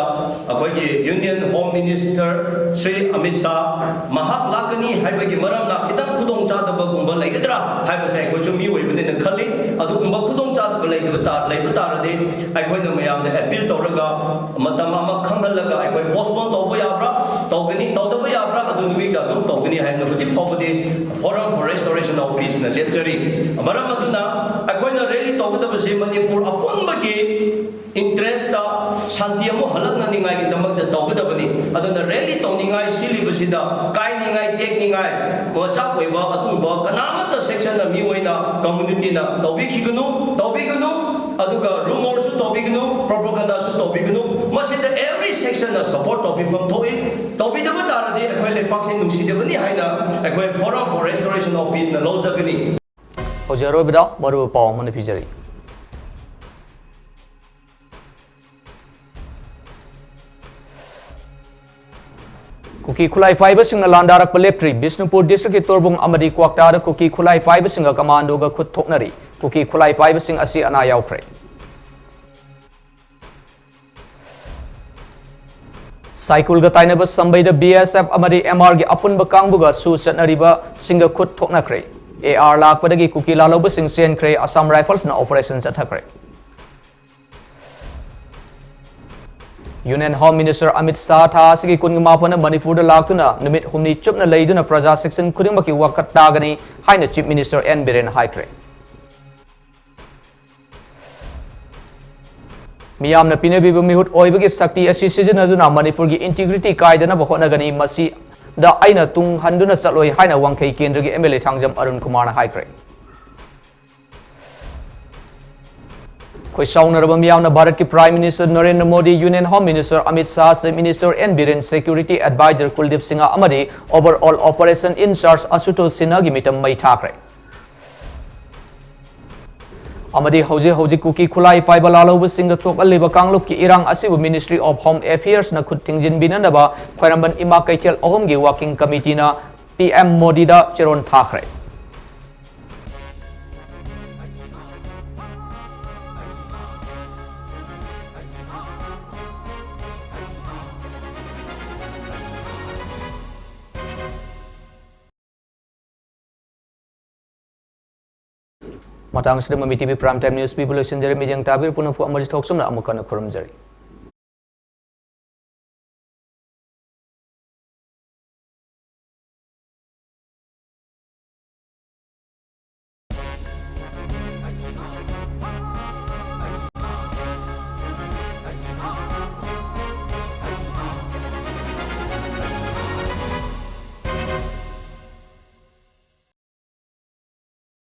ꯑꯩꯈꯣꯏꯒꯤ union home minister Shri Amit Shah ꯃꯍꯥꯛ ꯂꯥꯛꯀꯅꯤ ꯍꯥꯏꯕꯒꯤ ꯃꯔꯝꯅ ꯈꯤꯇꯪ ꯈꯨꯗꯣꯡꯆꯥꯗꯕꯒꯨꯝꯕ ꯂꯩꯒꯗ꯭ꯔꯥ ꯍꯥꯏꯕꯁꯦ ꯑꯩꯈꯣꯏꯁꯨ ꯃꯤꯑꯣꯏꯕꯅꯤꯅ ꯈꯜꯂꯤ꯫ ꯑꯗꯨꯒꯨꯝꯕ ꯈꯨꯗꯣꯡꯆꯥꯗꯕ ꯂꯩꯇꯕ ꯇꯥ-, ꯂꯩꯕ ꯇꯥꯔꯗꯤ ꯑꯩꯈꯣꯏꯅ ꯃꯌꯥꯝꯗ ꯑꯦꯄꯤꯜ ꯇꯧꯔꯒ ꯃꯇꯝ ꯑꯃ ꯈꯪꯍꯜꯂꯒ ꯑꯩꯈꯣꯏ ꯄꯣꯁꯄꯣꯟ ꯇꯧꯕ ꯌꯥꯕ꯭ꯔꯥ, ꯇꯧꯒꯅꯤ, ꯇꯧꯗꯕ ꯌꯥꯕ꯭ꯔꯥ, ꯑꯗꯨ ꯅꯨꯃꯤꯠꯇ ꯑꯗꯨꯝ ꯇꯧꯒꯅꯤ ꯍꯥꯏꯅ ꯍꯧꯖꯤꯛ ꯐꯥꯎꯕꯗꯤ Forum for Restoration of Peace ꯅ ꯂꯦꯞꯆꯔꯤ꯫ ꯃꯔꯝ ꯑꯗꯨꯅ ꯑꯩꯈꯣꯏꯅ ꯔꯦꯂꯤ ꯇꯧꯒꯗꯕꯁꯤ ꯃꯅꯤꯄꯨꯔ ꯑꯄꯨꯟꯕꯒꯤ ꯏꯟꯇꯔꯦꯁꯇ ꯁꯥꯟꯇꯤ ꯑꯃꯨꯛ ꯍꯜꯂꯛꯅꯅꯤꯡꯉꯥꯏꯒꯤꯗꯃꯛꯇ ꯇꯧꯒꯗꯕꯅꯤ꯫ ꯑꯗꯨꯅ ꯔꯦꯂꯤ ꯇꯧꯅꯤꯡꯉꯥꯏ ꯁꯤꯜꯂꯤꯕꯁꯤꯗ ꯀꯥꯏꯅꯤꯡꯉꯥꯏ, ꯇꯦꯛꯅꯤꯡꯉꯥꯏ, ꯃꯆꯥꯛ ꯑꯣꯏꯕ ꯑꯗꯨꯒꯨꯝꯕ ꯀꯅꯥꯃꯠꯇ ꯁꯦꯛꯁꯟꯅ, ꯃꯤ ꯑꯣꯏꯅ, ꯀꯝꯃꯨꯅꯤꯇꯤꯅ ꯇꯧꯕꯤꯈꯤꯒꯅꯨ, ꯇꯧꯕꯤꯒꯅꯨ꯫ ꯑꯗꯨꯒ ꯔꯨꯃꯣꯔꯁꯨ ꯇꯧꯕꯤꯒꯅꯨ, ꯄ꯭ꯔꯣꯄꯒꯟꯗꯥꯁꯨ ꯇꯧꯕꯤꯒꯅꯨ꯫ ꯃꯁꯤꯗ ꯑꯦꯚ꯭ꯔꯤ ꯁꯦꯛꯁꯟꯅ ꯁꯄꯣꯔꯠ ꯇꯧꯕꯤꯐꯝ ꯊꯣꯛꯏ꯫ ꯇꯧꯕꯤꯗꯕ ꯇꯥꯔꯗꯤ ꯑꯩꯈꯣꯏ ꯂꯩꯄꯥꯛꯁꯤ ꯅꯨꯡꯁꯤꯗꯕꯅꯤ ꯍꯥꯏꯅ ꯑꯩꯈꯣꯏ Forum for Restoration of Peace ꯅ ꯂꯧꯖꯒꯅꯤ꯫ ꯍꯧꯖꯤꯛ ꯑꯔꯣꯏꯕꯗ ꯃꯔꯨꯑꯣꯏꯕ ꯄꯥꯎ ꯑꯃꯅ ꯄꯤꯖꯔꯤ꯫ ꯀꯨꯀꯤ ꯈꯨꯠꯂꯥꯏ ꯄꯥꯏꯕꯁꯤꯡꯅ ꯂꯥꯟꯗꯥꯔꯛꯄ ꯂꯦꯞꯇ꯭ꯔꯤ꯫ ꯕꯤꯁꯅꯨꯄꯨꯔ ꯗꯤꯁꯇ꯭ꯔꯤꯛꯀꯤ ꯇꯣꯔꯕꯨꯡ ꯑꯃꯗꯤ ꯀ꯭ꯋꯥꯛꯇꯥꯗ ꯀꯨꯀꯤ ꯈꯨꯠꯂꯥꯏ ꯄꯥꯏꯕꯁꯤꯡꯒ ꯀꯃꯥꯟꯗꯣꯒ ꯈꯨꯠ ꯊꯣꯛꯅꯔꯤ꯫ ꯀꯨꯀꯤ ꯈꯨꯠꯂꯥꯏ ꯄꯥꯏꯕꯁꯤꯡ ꯑꯁꯤ ꯑꯅꯥ ꯌꯥꯎꯈ꯭ꯔꯦ꯫ ꯁꯥꯏꯀꯨꯜꯒ ꯇꯥꯏꯅꯕ ꯁꯝꯕꯩꯗ B S F ꯑꯃꯗꯤ M R ꯒꯤ ꯑꯄꯨꯟꯕ ꯀꯥꯡꯕꯨꯒ ꯁꯨ ꯆꯠꯅꯔꯤꯕꯁꯤꯡꯒ ꯈꯨꯠ ꯊꯣꯛꯅꯈ꯭ꯔꯦ꯫ A R ꯂꯥꯛꯄꯗꯒꯤ ꯀꯨꯀꯤ ꯂꯥꯜꯍꯧꯕꯁꯤꯡ ꯆꯦꯟꯈ꯭ꯔꯦ꯫ ꯑꯁꯥꯝ ꯔꯥꯏꯐꯜꯁꯅ ꯑꯣꯄꯔꯦꯁꯟ ꯆꯠꯊꯈ꯭ꯔꯦ꯫ Union home minister Amit Shah ꯊꯥ ꯑꯁꯤꯒꯤ ꯀꯨꯟꯃꯥꯄꯟꯗ ꯃꯅꯤꯄꯨꯔꯗ ꯂꯥꯛꯇꯨꯅ ꯅꯨꯃꯤꯠ ꯍꯨꯝꯅꯤ ꯆꯨꯞꯅ ꯂꯩꯗꯨꯅ ꯄ꯭ꯔꯖꯥ ꯁꯦꯛꯁꯟ ꯈꯨꯗꯤꯡꯃꯛꯀꯤ ꯋꯥꯀꯠ ꯇꯥꯒꯅꯤ ꯍꯥꯏꯅ ꯆꯤꯐ ꯃꯤꯅꯤꯁꯇꯔ ꯑꯦꯟ ꯕꯤꯔꯦꯟ ꯍꯥꯏꯈ꯭ꯔꯦ꯫ ꯃꯤꯌꯥꯝꯅ ꯄꯤꯅꯕꯤꯕ ꯃꯤꯍꯨꯠ ꯑꯣꯏꯕꯒꯤ ꯁꯛꯇꯤ ꯑꯁꯤ ꯁꯤꯖꯤꯟꯅꯗꯨꯅ ꯃꯅꯤꯄꯨꯔꯒꯤ integrity ꯀꯥꯏꯗꯅꯕ ꯍꯣꯠꯅꯒꯅꯤ꯫ ꯃꯁꯤꯗ ꯑꯩꯅ ꯇꯨꯡ ꯍꯟꯗꯨꯅ ꯆꯠꯂꯣꯏ ꯍꯥꯏꯅ ꯋꯥꯡꯈꯩ ꯀꯦꯟꯗ꯭ꯔꯒꯤ MLA ꯊꯥꯡꯖꯝ ꯑꯔꯨꯟ ꯀꯨꯃꯥꯔꯅ ꯍꯥꯏꯈ꯭ꯔꯦ꯫ ꯈꯣꯏꯁꯥꯎꯅꯔꯕ ꯃꯤꯌꯥꯝꯅ ꯚꯥꯔꯠꯀꯤ Prime Minister Narendra Modi, Union Home Minister Amit Shah, Chief Minister N Biren, Security Advisor Kuldip Singh ꯑꯃꯗꯤ Overall Operation In Charge ꯑꯁꯨꯇꯣꯁ ꯁꯤꯟꯍꯒꯤ ꯃꯤꯇꯝ ꯃꯩ ꯊꯥꯈ꯭ꯔꯦ꯫ ꯑꯃꯗꯤ ꯍꯧꯖꯤꯛ ꯍꯧꯖꯤꯛ ꯀꯨꯀꯤ ꯈꯨꯠꯂꯥꯏ ꯄꯥꯏꯕ ꯂꯥꯜꯍꯧꯕꯁꯤꯡꯗ ꯊꯣꯛꯍꯜꯂꯤꯕ ꯀꯥꯡꯂꯨꯞꯀꯤ ꯏꯔꯥꯡ ꯑꯁꯤꯕꯨ Ministry of Home Affairsꯅ ꯈꯨꯠ ꯊꯤꯡꯖꯤꯟꯕꯤꯅꯅꯕ ꯈ꯭ꯋꯥꯏꯔꯝꯕꯟ ꯏꯃꯥ ꯀꯩꯊꯦꯜ ꯑꯍꯨꯝꯒꯤ working committeeꯅ PM ꯃꯣꯗꯤꯗ ꯆꯦꯔꯣꯟ ꯊꯥꯈ꯭ꯔꯦ꯫ ꯃꯇꯥꯡ ꯑꯁꯤꯗ ꯃꯃꯤ TV Prime Time News ꯄꯤꯕ ꯂꯣꯏꯁꯤꯟꯖꯔꯦ꯫ ꯃꯤꯠꯌꯦꯡ ꯇꯥꯕꯤꯔ ꯄꯨꯝꯅꯃꯛꯄꯨ ꯑꯃꯔꯖꯤꯠ ꯊꯣꯛꯆꯣꯝꯅ ꯑꯃꯨꯛ ꯍꯟꯅ ꯈꯨꯔꯨꯝꯖꯔꯤ꯫